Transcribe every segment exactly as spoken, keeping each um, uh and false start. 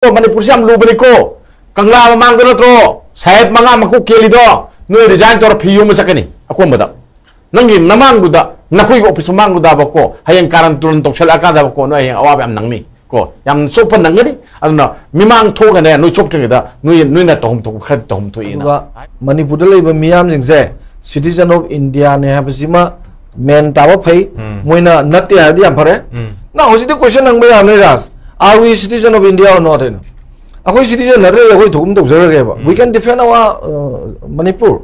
ꯃꯅꯤꯄꯨꯔꯁꯤ ꯌꯥꯝ ꯂꯨꯕꯅꯤꯀꯣ꯫ ꯀꯪꯂꯥ ꯃꯃꯥꯡꯗ ꯅꯠꯇ꯭ꯔꯣ ꯁꯥꯍꯦꯕ ꯃꯉꯥ ꯃꯀꯣꯛ ꯀꯦꯜꯂꯤꯗꯣ? ꯅꯣꯏ ꯔꯤꯖꯥꯏꯟ ꯇꯧꯔ ꯐꯤ ꯌꯣꯝꯕ ꯆꯠꯀꯅꯤ ꯑꯀꯣꯝꯕꯗ꯫ ꯅꯪꯒꯤ ꯅꯃꯥꯡꯗꯨꯗ, ꯅꯈꯣꯏꯒꯤ ꯑꯣꯐꯤꯁ ꯃꯃꯥꯡꯗꯨꯗꯕꯀꯣ, ꯍꯌꯦꯡ ꯀꯥꯔꯟ ꯇꯨꯔꯟ ꯇꯧꯁꯜꯂꯛꯑꯀꯥꯟꯗꯕꯀꯣ, ꯅꯣꯏ ꯍꯌꯦꯡ ꯑꯋꯥꯕ ꯌꯥꯝ ꯅꯪꯅꯤ ꯀꯣ, ꯌꯥꯝ ꯆꯣꯞꯄ ꯅꯪꯒꯅꯤ꯫ ꯑꯗꯨꯅ ꯃꯤꯃꯥꯡ ꯊꯣꯛꯑꯒꯅꯦ, ꯅꯣꯏ ꯆꯣꯞꯇ꯭ꯔꯤꯉꯩꯗ ꯅꯣꯏ, ꯅꯣꯏꯅ ꯇꯧꯐꯝ ꯊꯣꯛꯄ ꯈꯔ ꯇꯧꯐꯝ ꯊꯣꯛꯏꯅ꯫ ꯑꯗꯨꯒ ꯃꯅꯤꯄꯨꯔꯗ ꯂꯩꯕ ꯃꯤꯌꯥꯝꯁꯤꯡꯁꯦ citizen of Indiaꯅꯦ ꯍꯥꯏꯕꯁꯤꯃ ꯃꯦꯟ ꯇꯥꯕ ꯐꯩ꯫ ꯎꯝ꯫ ꯃꯣꯏꯅ ꯅꯠꯇꯦ ꯍꯥꯏꯔꯗꯤ ꯌꯥꯝ ꯐꯔꯦ꯫ ꯎꯝ꯫ ꯅꯪ ꯍꯧꯖꯤꯛꯇꯤ ꯀꯣꯏꯁꯟ ꯍꯪꯕ ꯌꯥꯕꯅꯤ, ꯔꯥꯖ꯫ Are we citizen of India or not ꯍꯥꯏꯅ꯫ ꯑꯩꯈꯣꯏ citizen ꯅꯠꯇ꯭ꯔꯗꯤ ꯑꯩꯈꯣꯏ ꯊꯣꯛꯄ ꯇꯧꯖꯔꯒꯦꯕ꯫ We can defend our, uh, Manipur꯫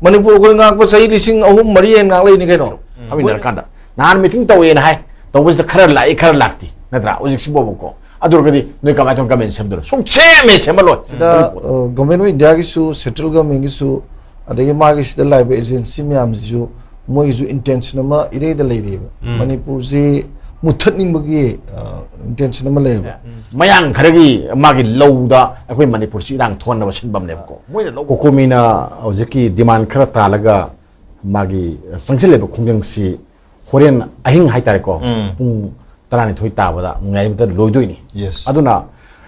Manipur ꯑꯩꯈꯣꯏ ꯉꯥꯛꯄ ꯆꯍꯤ ꯂꯤꯁꯤꯡ ꯑꯍꯨꯝ ꯃꯔꯤ ꯍꯦꯟꯅ ꯉꯥꯛ ꯂꯩꯅꯤ ꯀꯩꯅꯣ꯫ ꯐꯝꯃꯤꯟꯅꯔꯀꯥꯟꯗ ꯅꯍꯥꯟ ꯃꯤꯇꯤꯡ ꯇꯧꯋꯦꯅ ꯍꯥꯏ, ꯇꯧꯕꯁꯤꯗ ꯈꯔ ꯂꯥꯛꯏ, ꯈꯔ ꯂꯥꯛꯇꯦ, ꯅꯠꯇ꯭ꯔꯥ? ꯍꯧꯖꯤꯛꯁꯤꯐꯥꯎꯕꯀꯣ꯫ ꯑꯗꯨ ꯑꯣꯏꯔꯒꯗꯤ ꯅꯣꯏ ꯀꯃꯥꯏꯅ ꯇꯧꯅ ꯒꯃꯦꯟ ꯁꯦꯝꯗꯣꯏꯅꯣ? ꯁꯨꯡꯁꯦꯝ ꯍꯦꯛ ꯁꯦꯝꯍꯜꯂꯣꯏ꯫ ꯁꯤꯗ, ꯃꯅꯤꯄꯨꯔ꯫ ꯑ, Government of Indiaꯒꯤꯁꯨ, central governmentꯒꯤꯁꯨ, ꯑꯗꯒꯤ ꯃꯥꯒꯤ ꯁꯤꯗ ꯂꯥꯛꯏꯕ agency ꯃꯌꯥꯝꯁꯤꯁꯨ, ꯃꯣꯏꯒꯤꯁꯨ intention ꯑꯃ ꯏꯔꯩꯗ ꯂꯩꯔꯤꯑꯕ꯫ ꯎꯝ꯫ ꯃꯅꯤꯄꯨꯔꯁꯤ ꯃꯨꯠꯊꯠꯅꯤꯡꯕꯒꯤ, ꯑ, intention ꯑꯃ ꯂꯩꯌꯦꯕ꯫ ꯃꯌꯥꯡ ꯈꯔꯒꯤ ꯃꯥꯒꯤ ꯂꯧꯗ ꯑꯩꯈꯣꯏ ꯃꯅꯤꯄꯨꯔꯁꯤ ꯏꯔꯥꯡ ꯊꯣꯛꯍꯟꯅꯕ ꯁꯤꯟꯐꯝꯅꯦꯕꯀꯣ꯫ ꯃꯣꯏꯅ ꯂꯧ ꯀꯣꯀꯣꯃꯤꯅ ꯍꯧꯖꯤꯛꯀꯤ demand ꯈꯔ ꯇꯥꯜꯂꯒ ꯃꯥꯒꯤ ꯆꯪꯁꯤꯜꯂꯤꯕ ꯈꯣꯡꯖꯪꯁꯤ ꯍꯣꯔꯦꯟ ꯑꯍꯤꯡ ꯍꯥꯏꯇꯥꯔꯦꯀꯣ, ꯎꯝ꯫ ꯄꯨꯡ ꯇꯔꯥꯅꯤꯊꯣꯏ ꯇꯥꯕꯗ ꯉꯥꯏꯕꯗ ꯂꯣꯏꯗꯣꯏꯅꯤ꯫ Yes꯫ ꯑꯗꯨꯅ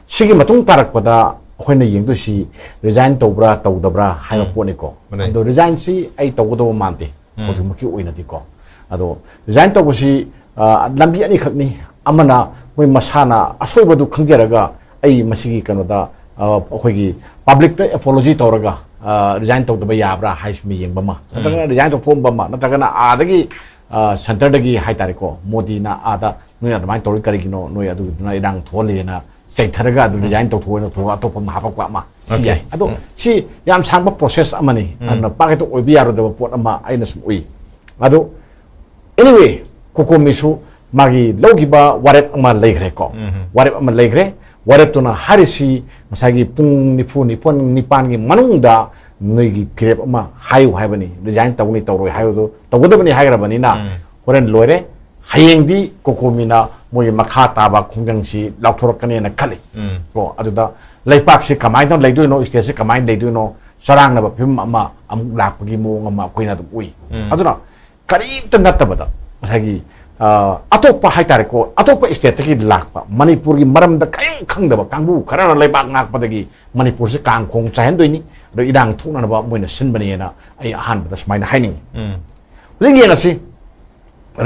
ꯁꯤꯒꯤ ꯃꯇꯨꯡ ꯇꯥꯔꯛꯄꯗ ꯑꯩꯈꯣꯏꯅ ꯌꯦꯡꯗꯣꯏꯁꯤ resign ꯇꯧꯕ꯭ꯔꯥ ꯇꯧꯗꯕ꯭ꯔꯥ ꯍꯥꯏꯕ ꯎꯝ꯫ ꯄꯣꯠꯅꯤꯀꯣ꯫ ꯃꯥꯅꯦ꯫ ꯑꯗꯣ resignꯁꯤ ꯑꯩ ꯇꯧꯒꯗꯧꯕ ꯃꯥꯟꯗꯦ ꯎꯝ꯫ ꯍꯧꯖꯤꯛꯃꯛꯀꯤ ꯑꯣꯏꯅꯗꯤꯀꯣ꯫ ꯑꯗꯣ resign ꯇꯧꯕꯁꯤ, ꯑ, ꯂꯝꯕꯤ ꯑꯅꯤꯈꯛꯅꯤ꯫ ꯑꯃꯅ ꯃꯣꯏ ꯃꯁꯥꯅ ꯑꯁꯣꯏꯕꯗꯨ ꯈꯪꯖꯔꯒ ꯑꯩ ꯃꯁꯤꯒꯤ ꯀꯩꯅꯣꯗ, ꯑ, ꯑꯩꯈꯣꯏꯒꯤ publicꯇ apology ꯇꯧꯔꯒ, ꯑ, resign ꯇꯧꯗꯕ ꯌꯥꯕ꯭ꯔꯥ ꯍꯥꯏꯁꯤꯃ ꯌꯦꯡꯕ ꯑꯃ, ꯎꯝ꯫ ꯅꯠꯇ꯭ꯔꯒꯅ resign ꯇꯧꯊꯣꯛꯑꯝꯕ ꯑꯃ, ꯅꯠꯇ꯭ꯔꯒꯅ ꯑꯥꯗꯒꯤ ꯑ, centreꯗꯒꯤ ꯍꯥꯏꯇꯥꯔꯦꯀꯣ, ꯃꯣꯗꯤꯅ ꯑꯥꯗ ꯅꯣꯏ ꯑꯗꯨꯃꯥꯏꯅ ꯇꯧꯔꯤ ꯀꯔꯤꯒꯤꯅꯣ, ꯅꯣꯏ ꯑꯗꯨꯒꯤꯗꯨꯅ ꯏꯔꯥꯡ ꯊꯣꯛꯍꯜꯂꯦꯅ ꯆꯩꯊꯔꯒ ꯑꯗꯨ ꯎꯝ꯫ resign ꯇꯧꯊꯣꯛꯑꯣꯏ, ꯅꯠꯇ꯭ꯔꯒ ꯑꯇꯣꯞꯄ ꯑꯃ ꯍꯥꯄꯛꯄ ꯑꯃ, ꯁꯤ OK꯫ ꯌꯥꯏ꯫ ꯑꯗꯣ ꯎꯝ꯫ ꯁꯤ ꯌꯥꯝ ꯁꯥꯡꯕ process ꯑꯃꯅꯤ꯫ ꯎꯝ꯫ ꯑꯗꯨꯅ ꯄꯥꯛ ꯍꯦꯛꯇ ꯑꯣꯏꯕ ꯌꯥꯔꯣꯏꯗꯕ ꯄꯣꯠ ꯑꯃ ꯑꯩꯅ ꯁꯨꯝ ꯎꯏ꯫ ꯑꯗꯣ anyway, ꯀꯣꯀꯣꯃꯤꯁꯨ ꯃꯥꯒꯤ ꯂꯧꯈꯤꯕ ꯋꯥꯔꯦꯞ ꯑꯃ ꯂꯩꯈ꯭ꯔꯦꯀꯣ꯫ ꯎꯝ꯫ ꯋꯥꯔꯦꯞ ꯑꯃ ꯂꯩꯈ꯭ꯔꯦ꯫ ꯋꯥꯔꯦꯞꯇꯨꯅ ꯍꯥꯏꯔꯤꯁꯤ ꯉꯁꯥꯏꯒꯤ ꯄꯨꯡ ꯅꯤꯐꯨ, ꯅꯤꯄꯥꯟ, ꯅꯤꯄꯥꯟꯒꯤ ꯃꯅꯨꯡꯗ ꯅꯣꯏꯒꯤ ꯐꯤꯔꯦꯞ ꯑꯃ ꯍꯥꯏꯌꯨ ꯍꯥꯏꯕꯅꯤ꯫ Resign ꯇꯧꯅꯤ ꯇꯧꯔꯣꯏ ꯍꯥꯏꯕꯗꯨ ꯇꯧꯒꯗꯕꯅꯤ ꯍꯥꯏꯈ꯭ꯔꯕꯅꯤꯅ ꯎꯝ꯫ ꯍꯣꯔꯦꯟ ꯂꯣꯏꯔꯦ꯫ ꯍꯌꯦꯡꯗꯤ ꯀꯣꯀꯣꯃꯤꯅ ꯃꯣꯏꯒꯤ ꯃꯈꯥ ꯇꯥꯕ ꯈꯣꯡꯖꯪꯁꯤ ꯂꯥꯎꯊꯣꯔꯛꯀꯅꯦꯅ ꯈꯜꯂꯤ꯫ ꯎꯝ꯫ ꯀꯣ, ꯑꯗꯨꯗ ꯂꯩꯄꯥꯛꯁꯤ ꯀꯃꯥꯏꯅ ꯂꯩꯗꯣꯏꯅꯣ, stateꯁꯤ ꯀꯃꯥꯏꯅ ꯂꯩꯗꯣꯏꯅꯣ, ꯆꯔꯥꯡꯅꯕ ꯐꯤꯕꯝ ꯑꯃ ꯑꯃꯨꯛ ꯂꯥꯛꯄꯒꯤ ꯃꯑꯣꯡ ꯑꯃ ꯑꯩꯈꯣꯏꯅ ꯑꯗꯨꯝ ꯎꯏ꯫ ꯎꯝ꯫ ꯑꯗꯨꯅ ꯀꯔꯤꯝꯇ ꯅꯠꯇꯕꯗ ꯉꯁꯥꯏꯒꯤ, ꯑ, ꯑꯇꯣꯞꯄ ꯍꯥꯏꯇꯥꯔꯦꯀꯣ, ꯑꯇꯣꯞꯄ ꯁ꯭ꯇꯦꯠꯇꯒꯤ ꯂꯥꯛꯄ, ꯃꯅꯤꯄꯨꯔꯒꯤ ꯃꯔꯝꯗ ꯀꯔꯤꯝ ꯈꯪꯗꯕ ꯀꯥꯡꯕꯨ ꯈꯔꯅ ꯂꯩꯕꯥꯛ ꯉꯥꯛꯄꯗꯒꯤ ꯃꯅꯤꯄꯨꯔꯁꯦ ꯀꯥꯡ ꯈꯣꯡ ꯆꯥꯏꯍꯟꯗꯣꯏꯅꯤ, ꯑꯗꯣ ꯏꯔꯥꯡ ꯊꯣꯛꯅꯅꯕ ꯃꯣꯏꯅ ꯁꯤꯟꯕꯅꯦꯅ ꯑꯩ ꯑꯍꯥꯟꯕꯗ ꯁꯨꯃꯥꯏꯅ ꯍꯥꯏꯅꯤꯡꯉꯤ꯫ ꯎꯝ꯫ ꯍꯧꯖꯤꯛ ꯌꯦꯡꯉꯁꯤ,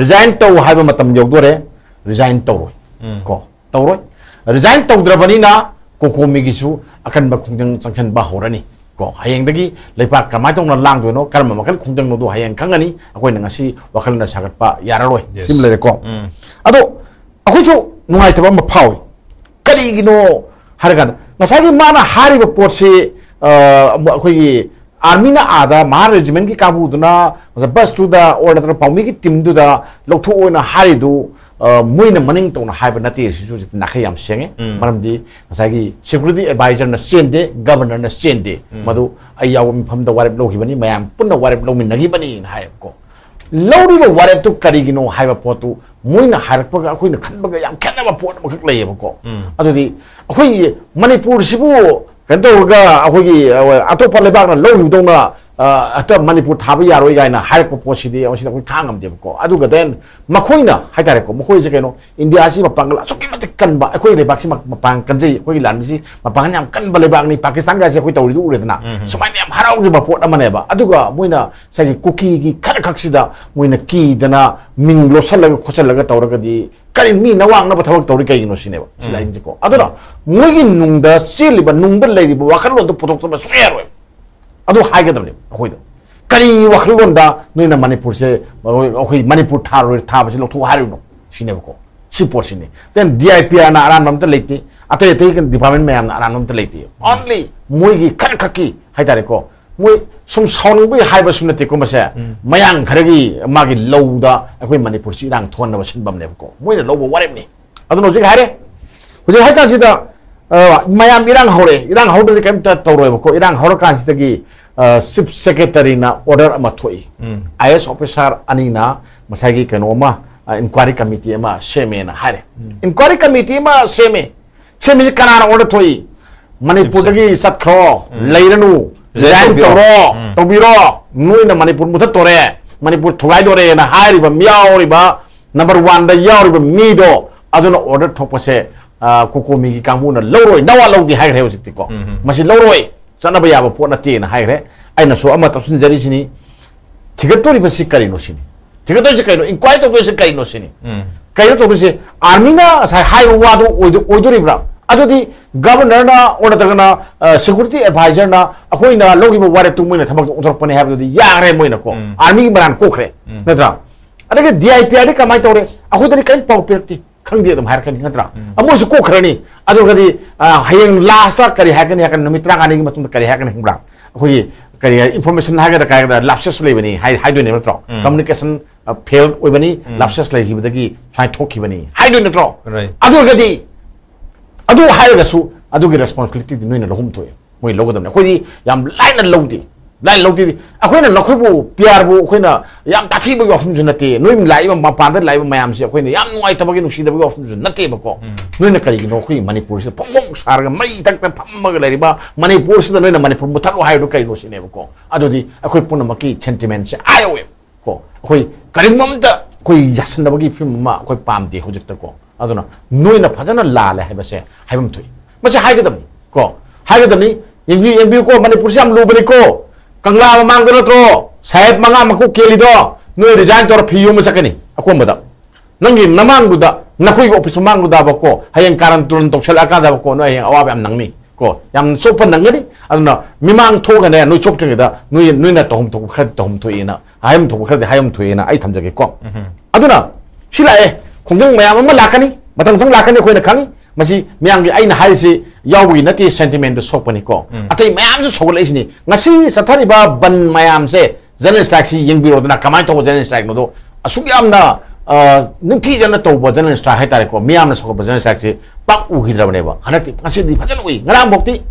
ꯔꯤꯖꯥꯏꯟ ꯇꯧ ꯍꯥꯏꯕ ꯃꯇꯝ ꯌꯧꯗꯣꯔꯦ, ꯔꯤꯖꯥꯏꯟ ꯇꯧꯔꯣꯏ꯫ ꯎꯝ꯫ ꯀꯣ, ꯇꯧꯔꯣꯏ꯫ ꯔꯤꯖꯥꯏꯟ ꯇꯧꯗ꯭ꯔꯕꯅꯤꯅ ꯀꯣꯀꯣꯃꯤꯒꯤꯁꯨ ꯑꯀꯟꯕ ꯈꯣꯡꯖꯪ ꯆꯪꯁꯤꯟꯕ ꯍꯧꯔꯅꯤ꯫ ꯀꯣ, ꯍꯌꯦꯡꯗꯒꯤ ꯂꯩꯕꯥꯛ ꯀꯃꯥꯏꯅ ꯇꯧꯅ ꯂꯥꯡꯗꯣꯏꯅꯣ, ꯀꯔꯝꯕ ꯃꯈꯜ ꯈꯣꯡꯖꯪꯅꯣꯗꯣ ꯍꯌꯦꯡ ꯈꯪꯒꯅꯤ꯫ ꯑꯩꯈꯣꯏꯅ ꯉꯁꯤ ꯋꯥꯈꯜꯅ ꯁꯥꯒꯠꯄ ꯌꯥꯔꯔꯣꯏ꯫ Yes. ꯁꯤꯃ ꯂꯩꯔꯦꯀꯣ꯫ ꯎꯝ꯫ ꯑꯗꯣ ꯑꯩꯈꯣꯏꯁꯨ ꯅꯨꯡꯉꯥꯏꯇꯕ ꯑꯃ ꯐꯥꯎꯏ꯫ ꯀꯔꯤꯒꯤꯅꯣ ꯍꯥꯏꯔꯀꯥꯟꯗ ꯉꯁꯥꯏꯒꯤ ꯃꯥꯅ ꯍꯥꯏꯔꯤꯕ ꯄꯣꯠꯁꯤ, ꯑ, ꯑꯩꯈꯣꯏꯒꯤ ꯑꯥꯔꯃꯤꯅ ꯑꯥꯗ ꯃꯍꯥ ꯔꯦꯖꯤꯃꯦꯟꯒꯤ ꯀꯥꯡꯕꯨꯗꯨꯅ ꯕꯁꯇꯨꯗ ꯑꯣꯔ ꯅꯠꯇ꯭ꯔꯒ ꯄꯥꯎꯃꯤꯒꯤ ꯇꯤꯝꯗꯨꯗ ꯂꯧꯊꯣꯛꯑꯣꯅ ꯍꯥꯏꯔꯤꯗꯨ, ꯑ, ꯃꯣꯏꯅ ꯃꯅꯤꯡ ꯇꯧꯅ ꯍꯥꯏꯕ ꯅꯠꯇꯦ꯫ ꯁꯤꯁꯨ ꯍꯧꯖꯤꯛꯇꯤ ꯅꯥꯈꯩ ꯌꯥꯝ ꯁꯦꯡꯉꯦ꯫ ꯎꯝ꯫ ꯃꯔꯝꯗꯤ ꯉꯁꯥꯏꯒꯤ ꯁꯦꯀ꯭ꯌꯨꯔꯤꯇꯤ ꯑꯦꯗꯚꯥꯏꯖꯔꯅ ꯆꯦꯟꯗꯦ, ꯒꯚꯔꯅꯔꯅ ꯆꯦꯟꯗꯦ꯫ ꯎꯝ꯫ ꯃꯗꯨ ꯑꯩ ꯌꯥꯎꯕ ꯃꯐꯝꯗ ꯋꯥꯔꯦꯞ ꯂꯧꯈꯤꯕꯅꯤ, ꯃꯌꯥꯝ ꯄꯨꯟꯅ ꯋꯥꯔꯦꯞ ꯂꯧꯃꯤꯟꯅꯈꯤꯕꯅꯤꯅ ꯍꯥꯏꯌꯦꯕꯀꯣ꯫ ꯂꯧꯔꯤꯕ ꯋꯥꯔꯦꯞꯇꯨ ꯀꯔꯤꯒꯤꯅꯣ ꯍꯥꯏꯕ ꯄꯣꯠꯇꯨ ꯃꯣꯏꯅ ꯍꯥꯏꯔꯛꯄꯒ ꯑꯩꯈꯣꯏꯅ ꯈꯟꯕꯒ ꯌꯥꯝ ꯈꯦꯠꯅꯕ ꯄꯣꯠ ꯑꯃꯈꯛ ꯂꯩꯌꯦꯕꯀꯣ꯫ ꯎꯝ꯫ ꯑꯗꯨꯗꯤ ꯑꯩꯈꯣꯏꯒꯤ ꯃꯅꯤꯄꯨꯔꯁꯤꯕꯨ ꯀꯩꯅꯣ ꯇꯧꯔꯒ ꯑꯩꯈꯣꯏꯒꯤ, ꯑ, ꯑꯇꯣꯞꯄ ꯂꯩꯕꯥꯛꯅ ꯂꯧꯈꯤꯕꯗꯧꯅ, ꯑ, ꯍꯦꯛꯇ ꯃꯅꯤꯄꯨꯔ ꯊꯥꯕ ꯌꯥꯔꯣꯏ ꯀꯥꯏꯅ ꯍꯥꯏꯔꯛꯄ ꯄꯣꯠꯁꯤꯗꯤ ꯃꯁꯤꯗ ꯑꯩꯈꯣꯏ ꯈꯥꯡ ꯉꯝꯗꯦꯕꯀꯣ꯫ ꯑꯗꯨꯒ then ꯃꯈꯣꯏꯅ ꯍꯥꯏꯇꯥꯔꯦꯀꯣ, ꯃꯈꯣꯏꯁꯦ ꯀꯩꯅꯣ, ꯏꯟꯗꯤꯌꯥꯁꯤ ꯃꯄꯥꯡꯒꯜ ꯑꯁꯨꯛꯀꯤ ꯃꯇꯤꯛ ꯀꯟꯕ, ꯑꯩꯈꯣꯏ ꯂꯩꯕꯥꯛꯁꯤ ꯃ-, ꯃꯄꯥꯡꯒꯜ ꯀꯟꯖꯩ, ꯑꯩꯈꯣꯏꯒꯤ ꯂꯥꯟꯃꯤꯁꯤ ꯃꯄꯥꯡꯒꯜ ꯌꯥꯝ ꯀꯟꯕ ꯂꯩꯕꯥꯛꯅꯤ, ꯄꯥꯀꯤꯁꯇꯥꯟꯒꯥꯏꯁꯦ ꯑꯩꯈꯣꯏ ꯇꯧꯔꯤꯗꯨ ꯎꯔꯦꯗꯅ꯫ ꯎꯝ, ꯎꯝ꯫ ꯁꯨꯃꯥꯏꯅ ꯌꯥꯝ ꯍꯔꯥꯎꯈꯤꯕ ꯄꯣꯠ ꯑꯃꯅꯦꯕ꯫ ꯑꯗꯨꯒ ꯃꯣꯏꯅ ꯉꯁꯥꯏꯒꯤ ꯀꯨꯀꯤꯒꯤ ꯈꯔ ꯈꯛꯁꯤꯗ ꯃꯣꯏꯅ ꯀꯤꯗꯅ ꯃꯤꯡ ꯂꯣꯠꯁꯜꯂꯒ ꯈꯣꯠꯆꯜꯂꯒ ꯇꯧꯔꯒꯗꯤ ꯀꯔꯤ ꯃꯤ ꯅꯋꯥꯡꯅꯕ ꯊꯕꯛ ꯇꯧꯔꯤ ꯀꯩꯒꯤꯅꯣ ꯁꯤꯅꯦꯕ ꯁꯤ ꯎꯝ꯫ ꯂꯥꯏꯟꯁꯦꯀꯣ꯫ ꯑꯗꯨꯅ ꯃꯣꯏꯒꯤ ꯅꯨꯡꯗ ꯆꯦꯜꯂꯤꯕ, ꯅꯨꯡꯗ ꯂꯩꯔꯤꯕ ꯋꯥꯈꯜꯂꯣꯟꯗꯣ ꯄꯨꯊꯣꯛꯇꯕ ꯁꯨꯡꯌꯥ ꯌꯥꯔꯣꯏ꯫ ꯑꯗꯨ ꯍꯥꯏꯒꯗꯕꯅꯦꯕ ꯑꯩꯈꯣꯏꯗ꯫ ꯀꯔꯤ ꯋꯥꯈꯜꯂꯣꯟꯗ ꯅꯣꯏꯅ ꯃꯅꯤꯄꯨꯔꯁꯦ, ꯑꯩꯈꯣꯏ ꯃꯅꯤꯄꯨꯔ ꯊꯥꯔꯣꯏ, ꯊꯥꯕꯁꯤ ꯂꯧꯊꯣꯛ ꯍꯥꯏꯔꯤꯕꯅꯣ ꯁꯤꯅꯦꯕꯀꯣ꯫ ꯁꯤ ꯄꯣꯠꯁꯤꯅꯤ꯫ Then D I P Rꯅ ꯑꯔꯥꯟꯕ ꯑꯝꯇ ꯂꯩꯇꯦ, ꯑꯇꯩ ꯑꯇꯩ ꯗꯤꯄꯥꯔꯠꯃꯦꯟ ꯃꯌꯥꯝꯅ ꯑꯔꯥꯟꯕ ꯑꯝꯇ ꯂꯩꯇꯦ꯫ Only ꯃꯣꯏꯒꯤ ꯈꯔ ꯈꯛꯀꯤ ꯍꯥꯏꯇꯥꯔꯦꯀꯣ, ꯃꯣꯏ ꯁꯨꯝ ꯁꯥꯎꯅꯤꯡꯕꯒꯤ ꯍꯥꯏꯕꯁꯨ ꯅꯠꯇꯦꯀꯣ ꯃꯁꯦ꯫ ꯎꯝ꯫ ꯃꯌꯥꯡ ꯈꯔꯒꯤ ꯃꯥꯒꯤ ꯂꯧꯗ ꯑꯩꯈꯣꯏ ꯃꯅꯤꯄꯨꯔꯁꯤ ꯏꯔꯥꯡ ꯊꯣꯛꯍꯟꯅꯕ ꯁꯤꯟꯐꯝꯅꯦꯕꯀꯣ, ꯃꯣꯏꯅ ꯂꯧꯕ ꯋꯥꯔꯦꯞꯅꯤ꯫ ꯑꯗꯨꯅ ꯍꯧꯖꯤꯛ ꯍꯥꯏꯔꯦ, ꯍꯧꯖꯤꯛ ꯍꯥꯏꯀꯥꯟꯁꯤꯗ, ꯑ, ꯃꯌꯥꯝ ꯏꯔꯥꯡ ꯍꯧꯔꯦ, ꯏꯔꯥꯡ ꯍꯧꯗ꯭ꯔꯗꯤ ꯀꯔꯤꯝꯇ ꯇꯧꯔꯣꯏꯕꯀꯣ꯫ ꯏꯔꯥꯡ ꯍꯧꯔꯀꯥꯟꯁꯤꯗꯒꯤ, ꯑ, ꯆꯤꯐ ꯁꯦꯀ꯭ꯔꯦꯇꯔꯤꯅ ꯑꯣꯔꯗꯔ ꯑꯃ ꯊꯣꯛꯏ꯫ ꯎꯝ꯫ I A S officer ꯑꯅꯤꯅ ꯉꯁꯥꯏꯒꯤ ꯀꯩꯅꯣ ꯑꯃ, ꯑ, ꯏꯟꯀ꯭ꯋꯥꯏꯔꯤ ꯀꯃꯤꯇꯤ ꯑꯃ ꯁꯦꯝꯃꯦꯅ ꯍꯥꯏꯔꯦ꯫ ꯎꯝ꯫ ꯏꯟꯀ꯭ꯋꯥꯏꯔꯤ ꯀꯃꯤꯇꯤ ꯑꯃ ꯁꯦꯝꯃꯦ꯫ ꯁꯦꯝꯃꯤꯁꯤ ꯀꯅꯥꯅ ꯑꯣꯔꯗꯔ ꯊꯣꯛꯏ? ꯃꯅꯤꯄꯨꯔꯗꯒꯤ ꯆꯠꯈ꯭ꯔꯣ, ꯎꯝ꯫ ꯂꯩꯔꯅꯨ, resign resign ꯇꯧꯕꯤꯔꯣ꯫ ꯇꯧꯔꯣ, ꯎꯝ꯫ ꯇꯧꯕꯤꯔꯣ, ꯅꯣꯏꯅ ꯃꯅꯤꯄꯨꯔ ꯃꯨꯊꯠꯇꯣꯔꯦ, ꯃꯅꯤꯄꯨꯔ ꯊꯨꯒꯥꯏꯗꯣꯔꯦꯅ ꯍꯥꯏꯔꯤꯕ ꯃꯤꯌꯥꯎꯔꯤꯕ ꯅꯝꯕꯔ ꯋꯥꯟꯗ ꯌꯥꯎꯔꯤꯕ ꯃꯤꯗꯣ ꯑꯗꯨꯅ ꯑꯣꯔꯗꯔ ꯊꯣꯛꯄꯁꯦ, ꯑ, ꯀꯣꯀꯣꯃꯤꯒꯤ ꯀꯥꯡꯕꯨꯅ ꯂꯧꯔꯣꯏ, ꯅꯋꯥ ꯂꯧꯗꯦ ꯍꯥꯏꯈ꯭ꯔꯦ ꯍꯧꯖꯤꯛꯇꯤꯀꯣ꯫ ꯎꯝ꯫ ꯃꯁꯤ ꯂꯧꯔꯣꯏ, ꯆꯠꯅꯕ ꯌꯥꯕ ꯄꯣꯠ ꯅꯠꯇꯦꯅ ꯍꯥꯏꯈ꯭ꯔꯦ꯫ ꯑꯩꯅꯁꯨ ꯑꯃ ꯇꯧꯁꯤꯟꯖꯔꯤꯁꯤꯅꯤ, ꯊꯤꯒꯠꯇꯣꯔꯤꯕꯁꯤ ꯀꯔꯤꯅꯣ ꯁꯤꯅꯤ꯫ ꯊꯤꯒꯠꯇꯣꯏꯁꯤ ꯀꯩꯅꯣ? ꯏꯟꯀ꯭ꯋꯥꯏꯔꯤ ꯇꯧꯗꯣꯏꯁꯤ ꯀꯩꯅꯣ ꯁꯤꯅꯤ꯫ ꯎꯝ꯫ ꯀꯩꯅꯣ ꯇꯧꯗꯣꯏꯁꯤ? ꯑꯥꯔꯃꯤꯅ ꯉꯁꯥꯏ ꯍꯥꯏꯕ ꯋꯥꯗꯨ ꯑꯣꯏꯗꯣ-, ꯑꯣꯏꯗꯣꯔꯤꯕ꯭ꯔꯥ? ꯑꯗꯨꯗꯤ ꯒꯕꯔꯅꯔꯅ ꯑꯣꯔ ꯅꯠꯇ꯭ꯔꯒꯅ, ꯑ, ꯁꯦꯀ꯭ꯌꯨꯔꯤꯇꯤ ꯑꯦꯗꯚꯥꯏꯖꯔꯅ ꯑꯩꯈꯣꯏꯅ ꯂꯧꯈꯤꯕ ꯋꯥꯔꯦꯞꯇꯨ ꯃꯣꯏꯅ ꯊꯕꯛꯇ ꯑꯣꯟꯊꯣꯔꯛꯄꯅꯤ ꯍꯥꯏꯕꯗꯨꯗꯤ ꯌꯥꯈ꯭ꯔꯦ ꯃꯣꯏꯅꯀꯣ꯫ ꯎꯝ꯫ ꯑꯥꯔꯃꯤꯒꯤ ꯃꯔꯥꯟ ꯀꯣꯛꯈ꯭ꯔꯦ꯫ ꯎꯝ꯫ ꯅꯠꯇ꯭ꯔꯥ? ꯑꯗꯒꯤ ꯗꯤ ꯑꯥꯏ ꯄꯤ ꯑꯥꯔꯗꯤ ꯀꯃꯥꯏꯅ ꯇꯧꯔꯦ? ꯑꯩꯈꯣꯏꯗꯗꯤ ꯀꯔꯤꯝ ꯄꯥꯎ ꯄꯤꯔꯛꯇꯦ, ꯈꯪꯗꯦ ꯑꯗꯨꯝ ꯍꯥꯏꯔꯛꯀꯅꯤ, ꯅꯠꯇ꯭ꯔꯥ? ꯎꯝ꯫ ꯑꯃꯣꯏꯁꯨ ꯀꯣꯛꯈ꯭ꯔꯅꯤ꯫ ꯑꯗꯨꯒꯗꯤ, ꯑ, ꯍꯌꯦꯡ ꯂꯥꯁꯇ ꯀꯔꯤ ꯍꯥꯏꯔꯛꯀꯅꯤ ꯍꯥꯏꯔꯀꯥꯟꯗ, ꯅꯨꯃꯤꯠ ꯇꯔꯥꯃꯉꯥꯅꯤꯒꯤ ꯃꯇꯨꯡꯗ ꯀꯔꯤ ꯍꯥꯏꯔꯛꯀꯅꯤ ꯈꯪꯕ꯭ꯔꯥ? ꯑꯩꯈꯣꯏꯒꯤ ꯀꯔꯤ ꯏꯟꯐꯣꯔꯃꯦꯁꯟ ꯍꯥꯏꯒꯗ꯭ꯔꯥ ꯀꯩ ꯍꯥꯏꯒꯗ꯭ꯔꯥ, ꯂꯥꯞꯁꯦꯁ ꯂꯩꯕꯅꯤ ꯍꯥꯏ-, ꯍꯥꯏꯗꯣꯏꯅꯦ ꯅꯠꯇ꯭ꯔꯣ? ꯎꯝ꯫ ꯀꯝꯃꯨꯅꯤꯀꯦꯁꯟ, ꯑ, ꯐꯦꯜ ꯑꯣꯏꯕꯅꯤ, ꯎꯝ꯫ ꯂꯥꯞꯁꯦꯁ ꯂꯩꯈꯤꯕꯗꯒꯤ ꯁꯨꯃꯥꯏꯅ ꯊꯣꯛꯈꯤꯕꯅꯤ ꯍꯥꯏꯗꯣꯏ ꯅꯠꯇ꯭ꯔꯣ? Right. ꯑꯗꯨ ꯑꯣꯏꯔꯒꯗꯤ ꯑꯗꯨ ꯍꯥꯏꯔꯒꯁꯨ ꯑꯗꯨꯒꯤ ꯔꯦꯁꯄꯣꯟꯁꯤꯕꯤꯂꯤꯇꯤꯗꯤ ꯅꯣꯏꯅ ꯂꯧꯐꯝ ꯊꯣꯛꯑꯦ, ꯃꯣꯏ ꯂꯧꯒꯗꯕꯅꯤ꯫ ꯑꯩꯈꯣꯏꯗꯤ ꯌꯥꯝ ꯂꯥꯏꯅ ꯂꯧꯗꯦ, ꯂꯥꯏꯅ ꯂꯧꯗꯦꯗꯤ꯫ ꯑꯩꯈꯣꯏꯅ ꯅꯈꯣꯏꯕꯨ, ꯄꯤ ꯑꯥꯔꯕꯨ ꯑꯩꯈꯣꯏꯅ ꯌꯥꯝ ꯇꯥꯊꯤꯕꯒꯤ ꯋꯥꯐꯝꯁꯨ ꯅꯠꯇꯦ, ꯅꯣꯏ ꯂꯥꯛꯏꯕ ꯃꯄꯥꯟꯗ ꯂꯥꯛꯏꯕ ꯃꯌꯥꯝꯁꯦ ꯑꯩꯈꯣꯏꯅ ꯌꯥꯝ ꯅꯨꯡꯉꯥꯏꯇꯕꯒꯤ, ꯅꯨꯡꯁꯤꯗꯕꯒꯤ ꯋꯥꯐꯝꯁꯨ ꯅꯠꯇꯦꯕꯀꯣ꯫ ꯎꯝ꯫ ꯅꯣꯏꯅ ꯀꯔꯤꯒꯤꯅꯣ ꯑꯩꯈꯣꯏꯒꯤ ꯃꯅꯤꯄꯨꯔꯁꯤꯗ ꯐꯣꯡ ꯐꯣꯡ ꯁꯥꯔꯒ ꯃꯩ ꯊꯛꯇ ꯐꯝꯃꯒ ꯂꯩꯔꯤꯕ ꯃꯅꯤꯄꯨꯔꯁꯤꯗ ꯅꯣꯏꯅ ꯃꯅꯤꯄꯨꯔ ꯃꯨꯠꯊꯠꯂꯣ ꯍꯥꯏꯕꯗꯨ ꯀꯔꯤꯅꯣ ꯁꯤꯅꯦꯕꯀꯣ꯫ ꯑꯗꯨꯗꯤ ꯑꯩꯈꯣꯏ ꯄꯨꯝꯅꯃꯛꯀꯤ ꯁꯦꯟꯇꯤꯃꯦꯟꯁꯦ ꯑꯥ ꯌꯧꯋꯦꯕ꯫ ꯀꯣ, ꯑꯩꯈꯣꯏ ꯀꯔꯤꯒꯨꯝꯕ ꯑꯝꯇ ꯑꯩꯈꯣꯏ ꯌꯥꯁꯟꯅꯕꯒꯤ ꯐꯤꯕꯝ ꯑꯃ ꯑꯩꯈꯣꯏ ꯄꯥꯝꯗꯦ ꯍꯧꯖꯤꯛꯇꯀꯣ꯫ ꯑꯗꯨꯅ ꯅꯣꯏꯅ ꯐꯖꯅ ꯂꯥꯜꯂꯦ ꯍꯥꯏꯕꯁꯦ ꯍꯥꯏꯐꯝ ꯊꯣꯛꯏ꯫ ꯃꯁꯤ ꯍꯥꯏꯒꯗꯕꯅꯤ ꯀꯣ, ꯍꯥꯏꯒꯗꯕꯅꯤ꯫ ꯌꯦꯡꯕꯤꯌꯨ, ꯌꯦꯡꯕꯤꯌꯨꯀꯣ, ꯃꯅꯤꯄꯨꯔꯁꯤ ꯌꯥꯝ ꯂꯨꯕꯅꯤꯀꯣ꯫ ꯀꯪꯂꯥ ꯃꯃꯥꯡꯗ ꯅꯠꯇ꯭ꯔꯣ ꯁꯥꯍꯦꯕ ꯃꯉꯥ ꯃꯀꯣꯛ ꯀꯦꯜꯂꯤꯗꯣ? ꯅꯣꯏ ꯔꯤꯖꯥꯏꯟ ꯇꯧꯔ ꯐꯤ ꯌꯣꯝꯕ ꯆꯠꯀꯅꯤ ꯑꯀꯣꯟꯕꯗ꯫ ꯅꯪꯒꯤ ꯅꯃꯥꯡꯗꯨꯗ, ꯅꯈꯣꯏꯒꯤ ꯑꯣꯐꯤꯁ ꯃꯃꯥꯡꯗꯨꯗꯕꯀꯣ, ꯍꯌꯦꯡ ꯀꯥꯔꯟ ꯇꯨꯔꯟ ꯇꯧꯁꯜꯂꯛꯑꯀꯥꯟꯗꯕꯀꯣ, ꯅꯣꯏ ꯍꯌꯦꯡ ꯑꯋꯥꯕ ꯌꯥꯝ ꯅꯪꯅꯤ ꯀꯣ, ꯌꯥꯝ ꯆꯣꯞꯄ ꯅꯪꯒꯅꯤ꯫ ꯑꯗꯨꯅ ꯃꯤꯃꯥꯡ ꯊꯣꯛꯑꯒꯅꯦ, ꯅꯣꯏ ꯆꯣꯞꯇ꯭ꯔꯤꯉꯩꯗ ꯅꯣꯏ, ꯅꯣꯏꯅ ꯇꯧꯐꯝ ꯊꯣꯛꯄ ꯈꯔꯗꯤ ꯇꯧꯐꯝ ꯊꯣꯛꯑꯦꯅ, ꯍꯥꯏꯐꯝ ꯊꯣꯛꯄ ꯈꯔꯗꯤ ꯍꯥꯏꯐꯝ ꯊꯣꯛꯑꯦꯅ ꯑꯩ ꯊꯝꯖꯒꯦꯀꯣ꯫ ꯎꯝ꯫ ꯑꯗꯨꯅ ꯁꯤ ꯂꯥꯛꯑꯦ, ꯈꯣꯡꯖꯪ ꯃꯌꯥꯝ ꯑꯃ ꯂꯥꯛꯀꯅꯤ, ꯃꯊꯪ ꯃꯊꯪ ꯂꯥꯛꯀꯅꯤ, ꯑꯩꯈꯣꯏꯅ ꯈꯪꯉꯤ꯫ ꯃꯁꯤ ꯃꯤꯌꯥꯝꯒꯤ, ꯑꯩꯅ ꯍꯥꯏꯔꯤꯁꯤ ꯌꯥꯎꯕꯒꯤ ꯅꯠꯇꯦ, ꯁꯦꯟꯇꯤꯃꯦꯟꯗꯨ ꯁꯣꯛꯄꯅꯤꯀꯣ꯫ ꯎꯝ꯫ ꯑꯇꯩ ꯃꯌꯥꯝꯁꯨ ꯁꯧꯒꯠꯂꯛꯏꯁꯤꯅꯤ꯫ ꯉꯁꯤ ꯆꯠꯊꯔꯤꯕ ꯕꯟ ꯃꯌꯥꯝꯁꯦ, ꯖꯦꯅꯔꯦꯜ ꯁ꯭ꯇ꯭ꯔꯥꯏꯛꯁꯤ ꯌꯦꯡꯕꯤꯔꯣꯗꯅ, ꯀꯃꯥꯏꯅ ꯇꯧꯕ ꯖꯦꯅꯔꯦꯜ ꯁ꯭ꯇ꯭ꯔꯥꯏꯛꯅꯣꯗꯣ꯫ ꯑꯁꯨꯛ ꯌꯥꯝꯅ, ꯑ, ꯅꯤꯡꯊꯤꯖꯅ ꯇꯧꯕ ꯖꯦꯅꯔꯦꯜ ꯁ꯭ꯇ꯭ꯔꯥꯏꯛ ꯍꯥꯏꯇꯥꯔꯦꯀꯣ, ꯃꯤꯌꯥꯝꯅ ꯁꯧꯒꯠꯄ ꯖꯦꯅꯔꯦꯜ ꯁ꯭ꯇ꯭ꯔꯥꯏꯛꯁꯤ ꯄꯥꯛ ꯎꯈꯤꯗ꯭ꯔꯕꯅꯦꯕ꯫ ꯍꯟꯗꯛꯇꯤ, ꯉꯁꯤꯗꯤ ꯐꯖꯅ ꯎꯏ꯫ ꯉꯔꯥꯡꯐꯥꯎꯗꯤ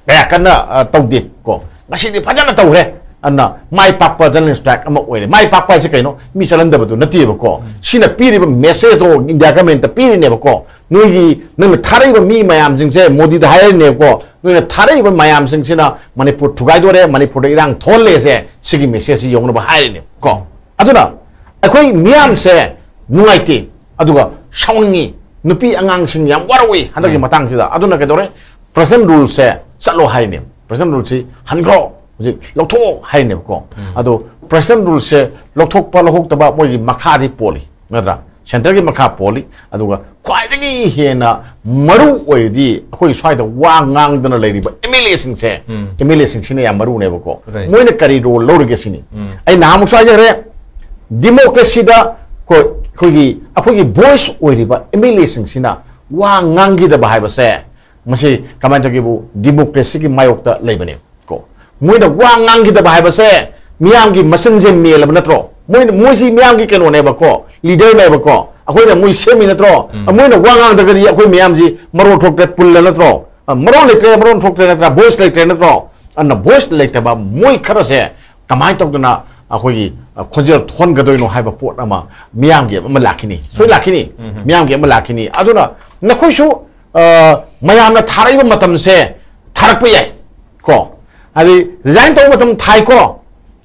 ꯀꯌꯥ ꯀꯟꯅ, ꯑ, ꯇꯧꯗꯦ ꯀꯣ, ꯉꯁꯤꯗꯤ ꯐꯖꯅ ꯇꯧꯔꯦ꯫ ꯑꯗꯨꯅ ꯃꯥꯏ ꯄꯥꯛꯄ ꯖꯦꯅꯔꯦꯜ ꯁ꯭ꯇ꯭ꯔꯥꯏꯛ ꯑꯃ ꯑꯣꯏꯔꯦ꯫ ꯃꯥꯏ ꯄꯥꯛꯄ ꯍꯥꯏꯁꯦ ꯀꯩꯅꯣ? ꯃꯤ ꯆꯠꯍꯟꯗꯕꯗꯨ ꯅꯠꯇꯦꯕꯀꯣ꯫ ꯎꯝ꯫ ꯁꯤꯅ ꯄꯤꯔꯤꯕ ꯃꯦꯁꯦꯖꯇꯣ ꯏꯟꯗꯤꯌꯥ ꯒꯃꯦꯟꯇ ꯄꯤꯔꯤꯅꯦꯕꯀꯣ꯫ ꯅꯣꯏꯒꯤ, ꯅꯪꯅ ꯊꯥꯔꯛꯏꯕ ꯃꯤ ꯃꯌꯥꯝꯁꯤꯡꯁꯦ, ꯃꯣꯗꯤꯗ ꯍꯥꯏꯔꯤꯅꯦꯕꯀꯣ, ꯅꯣꯏꯅ ꯊꯥꯔꯛꯏꯕ ꯃꯌꯥꯝꯁꯤꯡꯁꯤꯅ ꯃꯅꯤꯄꯨꯔ ꯊꯨꯒꯥꯏꯗꯣꯔꯦ, ꯃꯅꯤꯄꯨꯔꯗ ꯏꯔꯥꯡ ꯊꯣꯛꯍꯜꯂꯦꯁꯦ, ꯁꯤꯒꯤ ꯃꯦꯁꯦꯖꯁꯤ ꯌꯧꯅꯕ ꯍꯥꯏꯔꯤꯅꯦꯕꯀꯣ꯫ ꯑꯗꯨꯅ ꯑꯩꯈꯣꯏ ꯃꯤꯌꯥꯝꯁꯦ ꯅꯨꯡꯉꯥꯏꯇꯦ, ꯑꯗꯨꯒ ꯁꯥꯎꯅꯤꯡꯉꯤ, ꯅꯨꯄꯤ ꯑꯉꯥꯡꯁꯤꯡ ꯌꯥꯝ ꯋꯥꯔꯧꯏ ꯍꯟꯗꯛꯀꯤ ꯎꯝ꯫ ꯃꯇꯥꯡꯁꯤꯗ꯫ ꯑꯗꯨꯅ ꯀꯩꯗꯧꯔꯦ? President rule ꯁꯦ ꯆꯠꯂꯣ ꯍꯥꯏꯔꯤꯅꯦ꯫ President rule ꯁꯤ ꯍꯟꯈ꯭ꯔꯣ, ꯍꯧꯖꯤꯛ ꯂꯧꯊꯣꯛꯑꯣ ꯍꯥꯏꯔꯤꯅꯦꯕꯀꯣ꯫ ꯎꯝ꯫ ꯑꯗꯣ President rule ꯁꯦ ꯂꯧꯊꯣꯛꯄ ꯂꯧꯊꯣꯛꯇꯕ ꯃꯣꯏꯒꯤ ꯃꯈꯥꯗꯤ ꯄꯣꯜꯂꯤ, ꯅꯠꯇ꯭ꯔꯥ? Centre ꯒꯤ ꯃꯈꯥ ꯄꯣꯜꯂꯤ꯫ ꯑꯗꯨꯒ ꯈ꯭ꯋꯥꯏꯗꯒꯤ ꯍꯦꯟꯅ ꯃꯔꯨ ꯑꯣꯏꯔꯤꯗꯤ ꯑꯩꯈꯣꯏ ꯁ꯭ꯋꯥꯏꯗ ꯋꯥ ꯉꯥꯡꯗꯅ ꯂꯩꯔꯤꯕ M L A ꯁꯤꯡꯁꯦ, ꯎꯝ꯫ M L A ꯁꯤꯡꯁꯤꯅ ꯌꯥꯝ ꯃꯔꯨꯅꯦꯕꯀꯣ꯫ Right. ꯃꯣꯏꯅ ꯀꯔꯤ role ꯂꯧꯔꯤꯒꯦ ꯁꯤꯅꯤ꯫ ꯎꯝ꯫ ꯑꯩ ꯅꯍꯥꯟꯃꯨꯛꯁꯨ ꯍꯥꯏꯖꯈ꯭ꯔꯦ, democracy ꯗ ꯀꯣ ꯑꯩꯈꯣꯏꯒꯤ, ꯑꯩꯈꯣꯏꯒꯤ voice ꯑꯣꯏꯔꯤꯕ M L A ꯁꯤꯡꯁꯤꯅ ꯋꯥ ꯉꯥꯡꯈꯤꯗꯕ ꯍꯥꯏꯕꯁꯦ, ꯃꯁꯤ ꯀꯃꯥꯏꯅ ꯇꯧꯒꯦꯕꯨ democracy ꯒꯤ ꯃꯥꯌꯣꯛꯇ ꯂꯩꯕꯅꯦ꯫ ꯀꯣ, ꯃꯣꯏꯅ ꯋꯥ ꯉꯥꯡꯈꯤꯗꯕ ꯍꯥꯏꯕꯁꯦ ꯃꯤꯌꯥꯝꯒꯤ ꯃꯆꯤꯟꯁꯦ ꯃꯦꯜꯂꯕ ꯅꯠꯇ꯭ꯔꯣ? ꯃꯣꯏꯅ, ꯃꯣꯏꯁꯤ ꯃꯤꯌꯥꯝꯒꯤ ꯀꯩꯅꯣꯅꯦꯕꯀꯣ, leader ꯅꯦꯕꯀꯣ, ꯑꯩꯈꯣꯏꯅ ꯃꯣꯏ ꯁꯦꯝꯃꯤ ꯅꯠꯇ꯭ꯔꯣ? ꯎꯝ꯫ ꯃꯣꯏꯅ ꯋꯥ ꯉꯥꯡꯗ꯭ꯔꯒꯗꯤ ꯑꯩꯈꯣꯏ ꯃꯌꯥꯝꯁꯤ ꯃꯔꯣꯟ ꯊꯣꯛꯇ꯭ꯔꯦ, ꯄꯨꯜꯂ ꯅꯠꯇ꯭ꯔꯣ? ꯑ, ꯃꯔꯣꯟ ꯂꯩꯇ꯭ꯔꯦ, ꯃꯔꯣꯟ ꯊꯣꯛꯇ꯭ꯔꯦ ꯅꯠꯇ꯭ꯔꯥ? Voice ꯂꯩꯇ꯭ꯔꯦ ꯅꯠꯇ꯭ꯔꯣ? ꯑꯗꯨꯅ voice ꯂꯩꯇꯕ ꯃꯣꯏ ꯈꯔꯁꯦ ꯀꯃꯥꯏꯅ ꯇꯧꯗꯅ ꯑꯩꯈꯣꯏꯒꯤ, ꯑ, ꯈꯣꯟꯖꯦꯜ ꯊꯣꯛꯍꯟꯒꯗꯣꯏꯅꯣ ꯍꯥꯏꯕ ꯄꯣꯠ ꯑꯃ ꯃꯤꯌꯥꯝꯒꯤ ꯑꯃ ꯂꯥꯛꯈꯤꯅꯤ, ꯁꯣꯏ ꯎꯝ꯫ ꯂꯥꯛꯈꯤꯅꯤ, ꯎꯝ꯫ ꯃꯤꯌꯥꯝꯒꯤ ꯑꯃ ꯂꯥꯛꯈꯤꯅꯤ꯫ ꯑꯗꯨꯅ ꯅꯈꯣꯏꯁꯨ, ꯑ, ꯃꯌꯥꯝꯅ ꯊꯥꯔꯛꯏꯕ ꯃꯇꯝꯁꯦ ꯊꯥꯔꯛꯄ ꯌꯥꯏ ꯀꯣ, ꯍꯥꯏꯗꯤ resign ꯇꯧꯕ ꯃꯇꯝ ꯊꯥꯏꯀꯣ,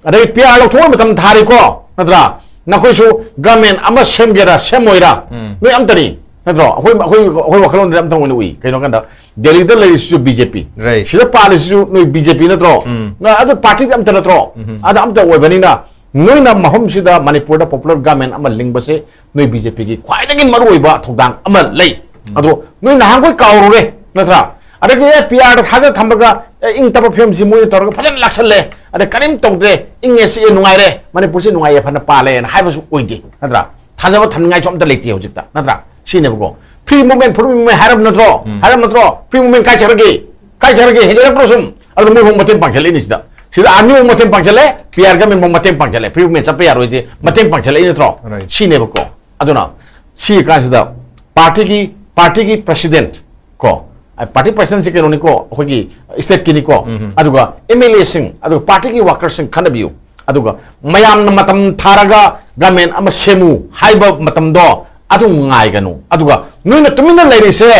ꯑꯗꯩ P R ꯂꯧꯊꯣꯛꯄ ꯃꯇꯝ ꯊꯥꯔꯤꯀꯣ, ꯅꯠꯇ꯭ꯔꯥ? ꯅꯈꯣꯏꯁꯨ government ꯑꯃ ꯁꯦꯝꯒꯦꯔꯥ ꯁꯦꯝꯃꯣꯏꯔꯥ, ꯎꯝ꯫ ꯅꯣꯏ ꯑꯝꯇꯅꯤ, ꯅꯠꯇ꯭ꯔꯣ? ꯑꯩꯈꯣꯏ, ꯑꯩꯈꯣꯏ, ꯑꯩꯈꯣꯏ ꯋꯥꯈꯜꯂꯣꯟꯗ ꯑꯝꯇꯪ ꯑꯣꯏꯅ ꯎꯏ꯫ ꯀꯩꯅꯣ ꯀꯥꯟꯗ ꯗꯦꯜꯂꯤꯗ ꯂꯩꯔꯤꯁꯤꯁꯨ B J P, Right. ꯁꯤꯗ ꯄꯥꯜꯂꯤꯁꯤꯁꯨ ꯅꯣꯏ B J P ꯅꯠꯇ꯭ꯔꯣ? ꯎꯝ꯫ ꯑꯗꯨ party ꯗꯤ ꯑꯝꯇ ꯅꯠꯇ꯭ꯔꯣ? ꯎꯝ꯫ ꯑꯗ ꯑꯝꯇ ꯑꯣꯏꯕꯅꯤꯅ ꯅꯣꯏꯅ ꯃꯐꯝꯁꯤꯗ ꯃꯅꯤꯄꯨꯔꯗ popular government ꯑꯃ ꯂꯤꯡꯕꯁꯦ ꯅꯣꯏ B J P ꯒꯤ ꯈ꯭ꯋꯥꯏꯗꯒꯤ ꯃꯔꯨꯑꯣꯏꯕ ꯊꯧꯗꯥꯡ ꯑꯃ ꯂꯩ꯫ ꯎꯝ꯫ ꯑꯗꯣ ꯅꯣꯏ ꯅꯍꯥꯟꯈꯣꯏ ꯀꯥꯎꯔꯨꯔꯦ, ꯅꯠꯇ꯭ꯔꯥ? ꯑꯗꯒꯤ, ꯑꯦ, P R ꯗ ꯊꯥꯖ ꯊꯝꯃꯒ, ꯑꯦ, ꯏꯪ ꯇꯞꯄ ꯐꯤꯕꯝꯁꯤ ꯃꯣꯏꯅ ꯇꯧꯔꯒ ꯐꯖꯅ ꯂꯥꯛꯁꯜꯂꯦ, ꯑꯗ ꯀꯔꯤꯝ ꯇꯧꯗ꯭ꯔꯦ, ꯏꯪꯉꯦ ꯆꯤꯛꯑꯦ ꯅꯨꯡꯉꯥꯏꯔꯦ, ꯃꯅꯤꯄꯨꯔꯁꯤ ꯅꯨꯡꯉꯥꯏ ꯌꯥꯏꯐꯅ ꯄꯥꯜꯂꯦꯅ ꯍꯥꯏꯕꯁꯨ ꯑꯣꯏꯗꯦ, ꯅꯠꯇ꯭ꯔꯥ? ꯊꯥꯖꯕ ꯊꯝꯅꯤꯡꯉꯥꯏꯁꯨ ꯑꯝꯇ ꯂꯩꯇꯦ ꯍꯧꯖꯤꯛꯇ, ꯅꯠꯇ꯭ꯔꯥ? ꯁꯤꯅꯦꯕꯀꯣ꯫ Free movement, free movement ꯍꯥꯏꯔꯝ ꯅꯠꯇ꯭ꯔꯣ? ꯎꯝ꯫ ꯍꯥꯏꯔꯝ ꯅꯠꯇ꯭ꯔꯣ? Free movement ꯀꯥꯏ ꯆꯠꯈ꯭ꯔꯒꯦ? ꯀꯥꯏ ꯆꯠꯈ꯭ꯔꯒꯦ? ꯍꯦꯟꯖꯜꯂꯛꯇ꯭ꯔꯣ ꯁꯨꯝ? ꯑꯗꯨ ꯃꯣꯏ ꯐꯥꯎ ꯃꯇꯦꯡ ꯄꯥꯡꯁꯤꯜꯂꯛꯏꯅꯤ ꯁꯤꯗ꯫ ꯁꯤꯗ army ꯐꯥꯎ ꯃꯇꯦꯡ ꯄꯥꯡꯁꯤꯜꯂꯦ, P R government ꯐꯥꯎ ꯃꯇꯦꯡ ꯄꯥꯡꯁꯤꯜꯂꯦ, free movement ꯆꯠꯄ ꯌꯥꯔꯣꯏꯁꯦ ꯃꯇꯦꯡ ꯄꯥꯡꯁꯤꯜꯂꯛꯏ ꯅꯠꯇ꯭ꯔꯣ? Right. ꯁꯤꯅꯦꯕꯀꯣ꯫ ꯑꯗꯨꯅ ꯁꯤ ꯀꯥꯟꯁꯤꯗ party ꯒꯤ, party ꯒꯤ president ꯀꯣ, ꯑ, party president ꯁꯤ ꯀꯩꯅꯣꯅꯤꯀꯣ, ꯑꯩꯈꯣꯏꯒꯤ state ꯀꯤꯅꯤꯀꯣ, ꯎꯝ꯫ ꯑꯗꯨꯒ M L A ꯁꯤꯡ, ꯑꯗꯨꯒ party ꯒꯤ worker ꯁꯤꯡ ꯈꯟꯅꯕꯤꯌꯨ꯫ ꯑꯗꯨꯒ ꯃꯌꯥꯝꯅ ꯃꯇꯝ ꯊꯥꯔꯒ government ꯑꯃ ꯁꯦꯝꯃꯨ ꯍꯥꯏꯕ ꯃꯇꯝꯗꯣ ꯑꯗꯨ ꯉꯥꯏꯒꯅꯨ꯫ ꯑꯗꯨꯒ ꯅꯣꯏꯅ ꯇꯨꯃꯤꯟꯅ ꯂꯩꯔꯤꯁꯦ,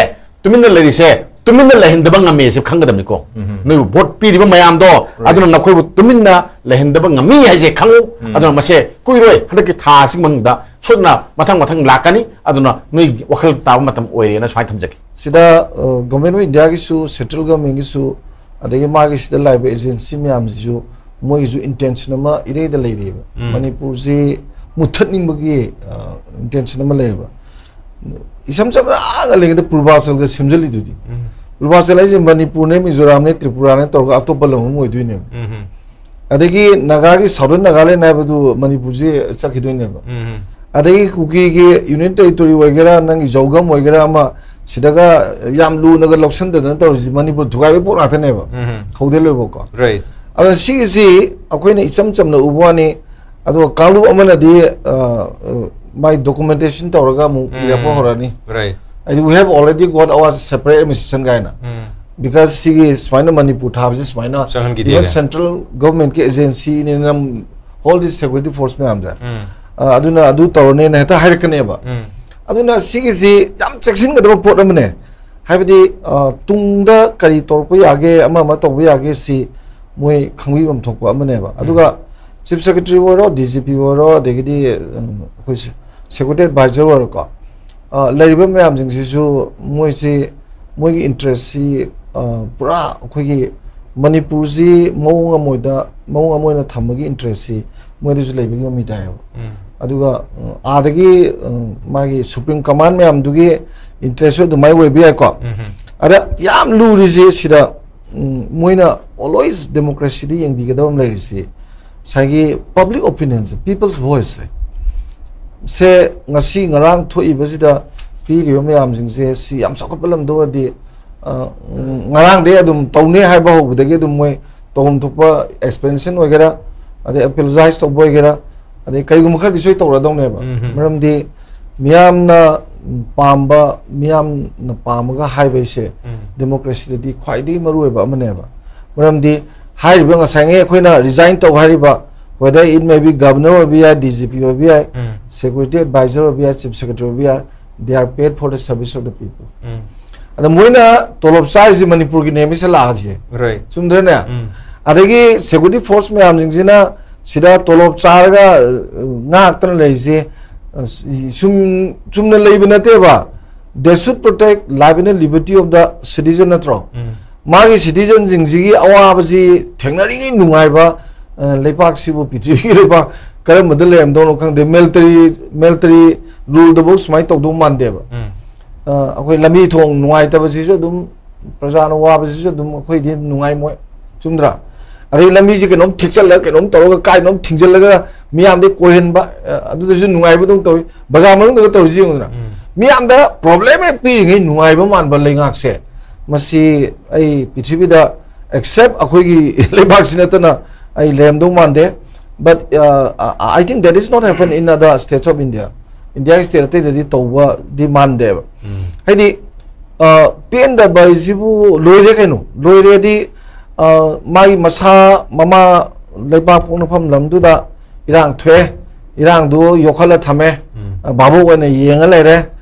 ꯇꯨꯃꯤꯟꯅ ꯂꯩꯔꯤꯁꯦ ꯇꯨꯃꯤꯟꯅ ꯂꯩꯍꯟꯗꯕ ꯉꯝꯃꯦꯁꯦ ꯈꯪꯒꯗꯕꯅꯤꯀꯣ꯫ ꯎꯝ꯫ ꯅꯣꯏꯕꯨ ꯚꯣꯠ ꯄꯤꯔꯤꯕ ꯃꯌꯥꯝꯗꯣ, ꯔꯥꯏꯠ꯫ ꯑꯗꯨꯅ ꯅꯈꯣꯏꯕꯨ ꯇꯨꯃꯤꯟꯅ ꯂꯩꯍꯟꯗꯕ ꯉꯝꯃꯤ ꯍꯥꯏꯁꯦ ꯈꯪꯉꯨ꯫ ꯎꯝ꯫ ꯑꯗꯨꯅ ꯃꯁꯦ ꯀꯨꯏꯔꯣꯏ, ꯍꯟꯗꯛꯀꯤ ꯊꯥ ꯑꯁꯤꯒꯤ ꯃꯅꯨꯡꯗ ꯁꯣꯏꯗꯅ ꯃꯊꯪ ꯃꯊꯪ ꯂꯥꯛꯀꯅꯤ꯫ ꯑꯗꯨꯅ ꯅꯣꯏ ꯋꯥꯈꯜ ꯇꯥꯕ ꯃꯇꯝ ꯑꯣꯏꯔꯦꯅ ꯁꯨꯃꯥꯏꯅ ꯊꯝꯖꯒꯦ꯫ ꯁꯤꯗ, ꯑ, Government of India ꯒꯤꯁꯨ, Central Government ꯒꯤꯁꯨ, ꯑꯗꯒꯤ ꯃꯥꯒꯤ ꯁꯤꯗ ꯂꯥꯛꯏꯕ agency ꯃꯌꯥꯝꯁꯤꯁꯨ, ꯃꯣꯏꯒꯤꯁꯨ intention ꯑꯃ ꯏꯔꯩꯗ ꯂꯩꯔꯤꯑꯕ꯫ ꯎꯝ꯫ ꯃꯅꯤꯄꯨꯔꯁꯤ ꯃꯨꯠꯊꯠꯅꯤꯡꯕꯒꯤ, ꯑ, intention ꯑꯃ ꯂꯩꯌꯦꯕ꯫ ꯏꯁꯝ ꯁꯝꯅ ꯑꯥ ꯂꯩꯉꯩꯗ ꯄꯨꯔꯕꯥꯆꯜꯒ ꯁꯦꯝꯖꯤꯜꯂꯤꯗꯨꯗꯤ꯫ ꯎꯝ꯫ ꯄꯨꯔꯕꯥꯆꯜ ꯍꯥꯏꯁꯦ ꯃꯅꯤꯄꯨꯔꯅꯦ, ꯃꯤꯖꯣꯔꯥꯝꯅꯦ, ꯇ꯭ꯔꯤꯄꯨꯔꯥꯅꯦ ꯇꯧꯔꯒ ꯑꯇꯣꯞꯄ ꯂꯝ ꯑꯃ ꯑꯣꯏꯗꯣꯏꯅꯦꯕ꯫ ꯎꯝ꯫ ꯑꯗꯒꯤ ꯅꯥꯒꯥꯒꯤ Southern Nagaland ꯍꯥꯏꯕꯗꯨ ꯃꯅꯤꯄꯨꯔꯁꯤ ꯆꯠꯈꯤꯗꯣꯏꯅꯦꯕ꯫ ꯎꯝ꯫ ꯑꯗꯒꯤ ꯀꯨꯀꯤꯒꯤ Union Territory ꯑꯣꯏꯒꯦꯔꯥ, ꯅꯪꯒꯤ ꯖꯧꯒꯝ ꯑꯣꯏꯒꯦꯔꯥ ꯑꯃ, ꯁꯤꯗꯒ ꯌꯥꯝ ꯂꯨꯅꯒ ꯂꯧꯁꯟꯗꯗꯅ ꯇꯧꯔꯤꯁꯤ ꯃꯅꯤꯄꯨꯔ ꯊꯨꯒꯥꯏꯕꯒꯤ ꯄꯣꯠ ꯉꯥꯛꯇꯅꯦꯕ꯫ ꯎꯝ꯫ ꯈꯧꯗꯦ ꯂꯣꯏꯕꯀꯣ꯫ ꯔꯥꯏꯠ꯫ ꯑꯗꯣ ꯁꯤꯒꯤꯁꯤ ꯑꯩꯈꯣꯏꯅ ꯏꯆꯝ ꯆꯝꯅ ꯎꯕ ꯋꯥꯅꯤ, ꯑꯗꯨꯒ ꯀꯥꯡꯂꯨꯞ ꯑꯃꯅꯗꯤ, ꯑ, ꯑ, ꯃꯥꯏ documentation ꯇꯧꯔꯒ ꯑꯃꯨꯛ ꯏꯔꯛꯄ ꯎꯝ꯫ ꯍꯧꯔꯅꯤ꯫ ꯔꯥꯏꯠ꯫ ꯍꯥꯏꯗꯤ, "We have already got our separate administration" ꯀꯥꯏꯅ꯫ ꯎꯝ꯫ Because ꯁꯤꯒꯤ ꯁꯨꯃꯥꯏꯅ ꯃꯅꯤꯄꯨꯔ ꯊꯥꯕꯁꯤ ꯁꯨꯃꯥꯏꯅ ꯆꯪꯍꯟꯈꯤꯗꯦꯅꯦ꯫ Even Central Government ꯀꯤ agency ꯅꯤꯅ ꯍꯣꯜ ꯗꯤ security force ꯃꯌꯥꯝꯁꯦ꯫ ꯎꯝ꯫ ꯑ, ꯑꯗꯨꯅ ꯑꯗꯨ ꯇꯧꯔꯅꯦꯅ ꯍꯦꯛꯇ ꯍꯥꯏꯔꯛꯀꯅꯦꯕ꯫ ꯎꯝ꯫ ꯑꯗꯨꯅ ꯁꯤꯒꯤꯁꯤ ꯌꯥꯝ ꯆꯦꯛꯁꯤꯟꯒꯗꯕ ꯄꯣꯠ ꯑꯃꯅꯦ꯫ ꯍꯥꯏꯕꯗꯤ, ꯑ, ꯇꯨꯡꯗ ꯀꯔꯤ ꯇꯧꯔꯛꯄ ꯌꯥꯒꯦ, ꯑꯃ ꯑꯃ ꯇꯧꯕ ꯌꯥꯒꯦ, ꯁꯤ ꯃꯣꯏ ꯈꯪꯕꯤꯐꯝ ꯊꯣꯛꯄ ꯑꯃꯅꯦꯕ꯫ ꯎꯝ꯫ ꯑꯗꯨꯒ Chief Secretary ꯑꯣꯏꯔꯣ, D G P ꯑꯣꯏꯔꯣ, ꯑꯗꯒꯤꯗꯤ, ꯎꯝ, ꯑꯩꯈꯣꯏ se-, Security Advisor ꯑꯣꯏꯔꯣꯀꯣ, ꯑ, ꯂꯩꯔꯤꯕ ꯃꯌꯥꯝꯁꯤꯡꯁꯤꯁꯨ ꯃꯣꯏꯁꯤ, ꯃꯣꯏꯒꯤ interest ꯁꯤ, ꯑ, ꯄꯨꯔꯥ ꯑꯩꯈꯣꯏꯒꯤ ꯃꯅꯤꯄꯨꯔꯁꯤ ꯃꯑꯣꯡ ꯑꯃ ꯑꯣꯏꯗ, ꯃꯑꯣꯡ ꯑꯃ ꯑꯣꯏꯅ ꯊꯝꯕꯒꯤ interest ꯁꯤ ꯃꯣꯏꯗꯁꯨ ꯂꯩꯕꯒꯤ ꯃꯃꯤ ꯇꯥꯏꯌꯦꯕ꯫ ꯎꯝ꯫ ꯑꯗꯨꯒ, ꯎꯝ, ꯑꯥꯗꯒꯤ, ꯎꯝ, ꯃꯥꯒꯤ Supreme Command ꯃꯌꯥꯝꯗꯨꯒꯤ interest ꯁꯨ ꯑꯗꯨꯃꯥꯏꯅ ꯑꯣꯏꯕ ꯌꯥꯏꯀꯣ꯫ ꯎꯝ꯫ ꯑꯗ ꯌꯥꯝ ꯂꯨꯔꯤꯁꯦ ꯁꯤꯗ, ꯎꯝ, ꯃꯣꯏꯅ always democracy ꯗ ꯌꯦꯡꯕꯤꯒꯗꯕ ꯑꯃ ꯂꯩꯔꯤꯁꯤ ꯉꯁꯥꯏꯒꯤ public opinion ꯁꯦ, people's voice ꯁꯦ, ꯁꯦ ꯉꯁꯤ ꯉꯔꯥꯡ ꯊꯣꯛꯏꯕꯁꯤꯗ ꯄꯤꯔꯤꯕ ꯃꯌꯥꯝꯁꯤꯡꯁꯦ ꯁꯤ ꯌꯥꯝ ꯆꯥꯎꯈꯠꯄ ꯂꯝꯗ ꯑꯣꯏꯔꯗꯤ, ꯑ, ꯎꯝ, ꯉꯔꯥꯡꯗꯒꯤ ꯑꯗꯨꯝ ꯇꯧꯅꯤ ꯍꯥꯏꯕ ꯍꯧꯕꯗꯒꯤ ꯑꯗꯨꯝ ꯃꯣꯏ ꯇꯧꯐꯝ ꯊꯣꯛꯄ explanation ꯑꯣꯏꯒꯦꯔꯥ, ꯑꯗꯩ apologize ꯇꯧꯕ ꯑꯣꯏꯒꯦꯔꯥ, ꯑꯗꯩ ꯀꯩꯒꯨꯝꯕ ꯈꯔꯗꯤ ꯁꯣꯏ ꯇꯧꯔꯗꯧꯅꯦꯕ꯫ ꯎꯝ꯫ ꯃꯔꯝꯗꯤ ꯃꯤꯌꯥꯝꯅ ꯄꯥꯝꯕ, ꯃꯤꯌꯥꯝꯅ ꯄꯥꯝꯃꯒ ꯍꯥꯏꯕ ꯍꯥꯏꯁꯦ ꯎꯝ꯫ Democracy ꯗꯗꯤ ꯈ꯭ꯋꯥꯏꯗꯒꯤ ꯃꯔꯨꯑꯣꯏꯕ ꯑꯃꯅꯦꯕ꯫ ꯃꯔꯝꯗꯤ ꯍꯥꯏꯔꯤꯕ ꯉꯁꯥꯏꯉꯩ ꯑꯩꯈꯣꯏꯅ resign ꯇꯧ ꯍꯥꯏꯔꯤꯕ, whether it may be Governor ꯑꯣꯏꯕ ꯌꯥꯏ, D G P ꯑꯣꯏꯕ ꯌꯥꯏ, ꯎꯝ꯫ Security Advisor ꯑꯣꯏꯕ ꯌꯥꯏ, Chief Secretary ꯑꯣꯏꯕ ꯌꯥꯏ, they are paid for the service of the people꯫ ꯎꯝ꯫ ꯑꯗ ꯃꯣꯏꯅ ꯇꯣꯂꯣꯞ ꯆꯥꯔꯤꯁꯦ ꯃꯅꯤꯄꯨꯔꯒꯤꯅꯦ, ꯃꯤꯁꯦ ꯂꯥꯛꯑꯁꯦ, ꯔꯥꯏꯠ꯫ ꯆꯨꯝꯗ꯭ꯔꯅꯦ? ꯎꯝ꯫ ꯑꯗꯒꯤ ꯁꯦꯀ꯭ꯌꯨꯔꯤꯇꯤ ꯐꯣꯔꯁ ꯃꯌꯥꯝꯁꯤꯡꯁꯤꯅ ꯁꯤꯗ ꯇꯣꯂꯣꯞ ꯆꯥꯔꯒ, ꯑ, ꯉꯥꯛꯇꯅ ꯂꯩꯔꯤꯁꯦ, ꯑ, ꯁꯨꯝ ꯆꯨꯝꯅ ꯂꯩꯕ ꯅꯠꯇꯦꯕ꯫ They should protect life and liberty of the citizen, ꯅꯠꯇ꯭ꯔꯣ? ꯎꯝ꯫ ꯃꯥꯒꯤ ꯁꯤꯇꯤꯖꯟꯁꯤꯡꯁꯤꯒꯤ ꯑꯋꯥꯕꯁꯤ ꯊꯦꯡꯅꯔꯤꯉꯩ ꯅꯨꯡꯉꯥꯏꯕ, ꯑ, ꯂꯩꯄꯥꯛꯁꯤꯕꯨ ꯄ꯭ꯔꯤꯊꯤꯕꯤꯒꯤ ꯂꯩꯄꯥꯛ ꯀꯔꯝꯕꯗ ꯂꯩꯔꯝꯗꯧꯅꯣ ꯈꯪꯗꯦ꯫ ꯃꯤꯂꯤꯇꯔꯤ, ꯃꯤꯂꯤꯇꯔꯤ ꯔꯨꯜꯗꯐꯧ ꯁꯨꯃꯥꯏꯅ ꯇꯧꯗꯧ ꯃꯥꯟꯗꯦꯕ꯫ ꯎꯝ꯫ ꯑ, ꯑꯩꯈꯣꯏ ꯂꯝꯕꯤ ꯊꯣꯡ ꯅꯨꯡꯉꯥꯏꯇꯕꯁꯤꯁꯨ ꯑꯗꯨꯝ, ꯄ꯭ꯔꯖꯥꯅ ꯋꯥꯕꯁꯤꯁꯨ ꯑꯗꯨꯝ ꯑꯩꯈꯣꯏꯗꯤ ꯅꯨꯡꯉꯥꯏꯃꯣꯏ, ꯆꯨꯝꯗ꯭ꯔꯥ? ꯑꯗꯩ ꯂꯝꯕꯤꯁꯦ ꯀꯩꯅꯣꯝ ꯊꯦꯛꯆꯜꯂꯒ, ꯀꯩꯅꯣꯝ ꯇꯧꯔꯒ, ꯀꯥꯏꯗꯅꯣꯝ ꯊꯤꯡꯖꯤꯜꯂꯒ ꯃꯤꯌꯥꯝꯗꯤ ꯀꯣꯏꯍꯟꯕ, ꯑ, ꯑꯗꯨꯗꯁꯨ ꯅꯨꯡꯉꯥꯏꯕꯗꯧ ꯇꯧꯏ꯫ ꯕꯖꯥꯔ ꯃꯅꯨꯡꯗꯒ ꯇꯧꯔꯤꯁꯤ ꯌꯦꯡꯉꯨꯗꯅ꯫ ꯎꯝ꯫ ꯃꯤꯌꯥꯝꯗ ꯄ꯭ꯔꯣꯕ꯭ꯂꯦꯝ ꯍꯦꯛ ꯄꯤꯔꯤꯉꯩ ꯅꯨꯡꯉꯥꯏꯕ ꯃꯥꯟꯕ ꯂꯩꯉꯥꯛꯁꯦ, ꯃꯁꯤ ꯑꯩ ꯄ꯭ꯔꯤꯊꯤꯕꯤꯗ, ꯑꯦꯛꯁꯦꯞ ꯑꯩꯈꯣꯏꯒꯤ ꯂꯩꯕꯥꯛꯁꯤ ꯅꯠꯇꯅ ꯑꯩ ꯂꯩꯔꯝꯗꯧ ꯃꯥꯟꯗꯦ꯫ But, uh, I think that is not happen in other states of India. ꯏꯟꯗꯤꯌꯥꯒꯤ ꯁ꯭ꯇꯦꯠ ꯑꯇꯩꯗꯗꯤ ꯇꯧꯕꯗꯤ ꯃꯥꯟꯗꯦꯕ꯫ ꯎꯝ꯫ ꯍꯥꯏꯗꯤ, ꯑ, ꯄꯦꯟꯗꯕ ꯍꯥꯏꯁꯤꯕꯨ ꯂꯣꯏꯔꯦ ꯀꯩꯅꯣ꯫ ꯂꯣꯏꯔꯦꯗꯤ, ꯑ, ꯃꯥꯒꯤ ꯃꯁꯥ ꯃꯃꯥ ꯂꯩꯕꯥꯛ ꯄꯣꯛꯅꯐꯝ ꯂꯝꯗꯨꯗ ꯏꯔꯥꯡ ꯊꯣꯛꯑꯦ, ꯏꯔꯥꯡꯗꯨ ꯌꯣꯛꯈꯠꯂ ꯊꯝꯃꯦ, ꯎꯝ꯫ ꯑ, ꯚꯥꯕꯣꯛ ꯑꯣꯏꯅ ꯌꯦꯡꯉ ꯂꯩꯔꯦ꯫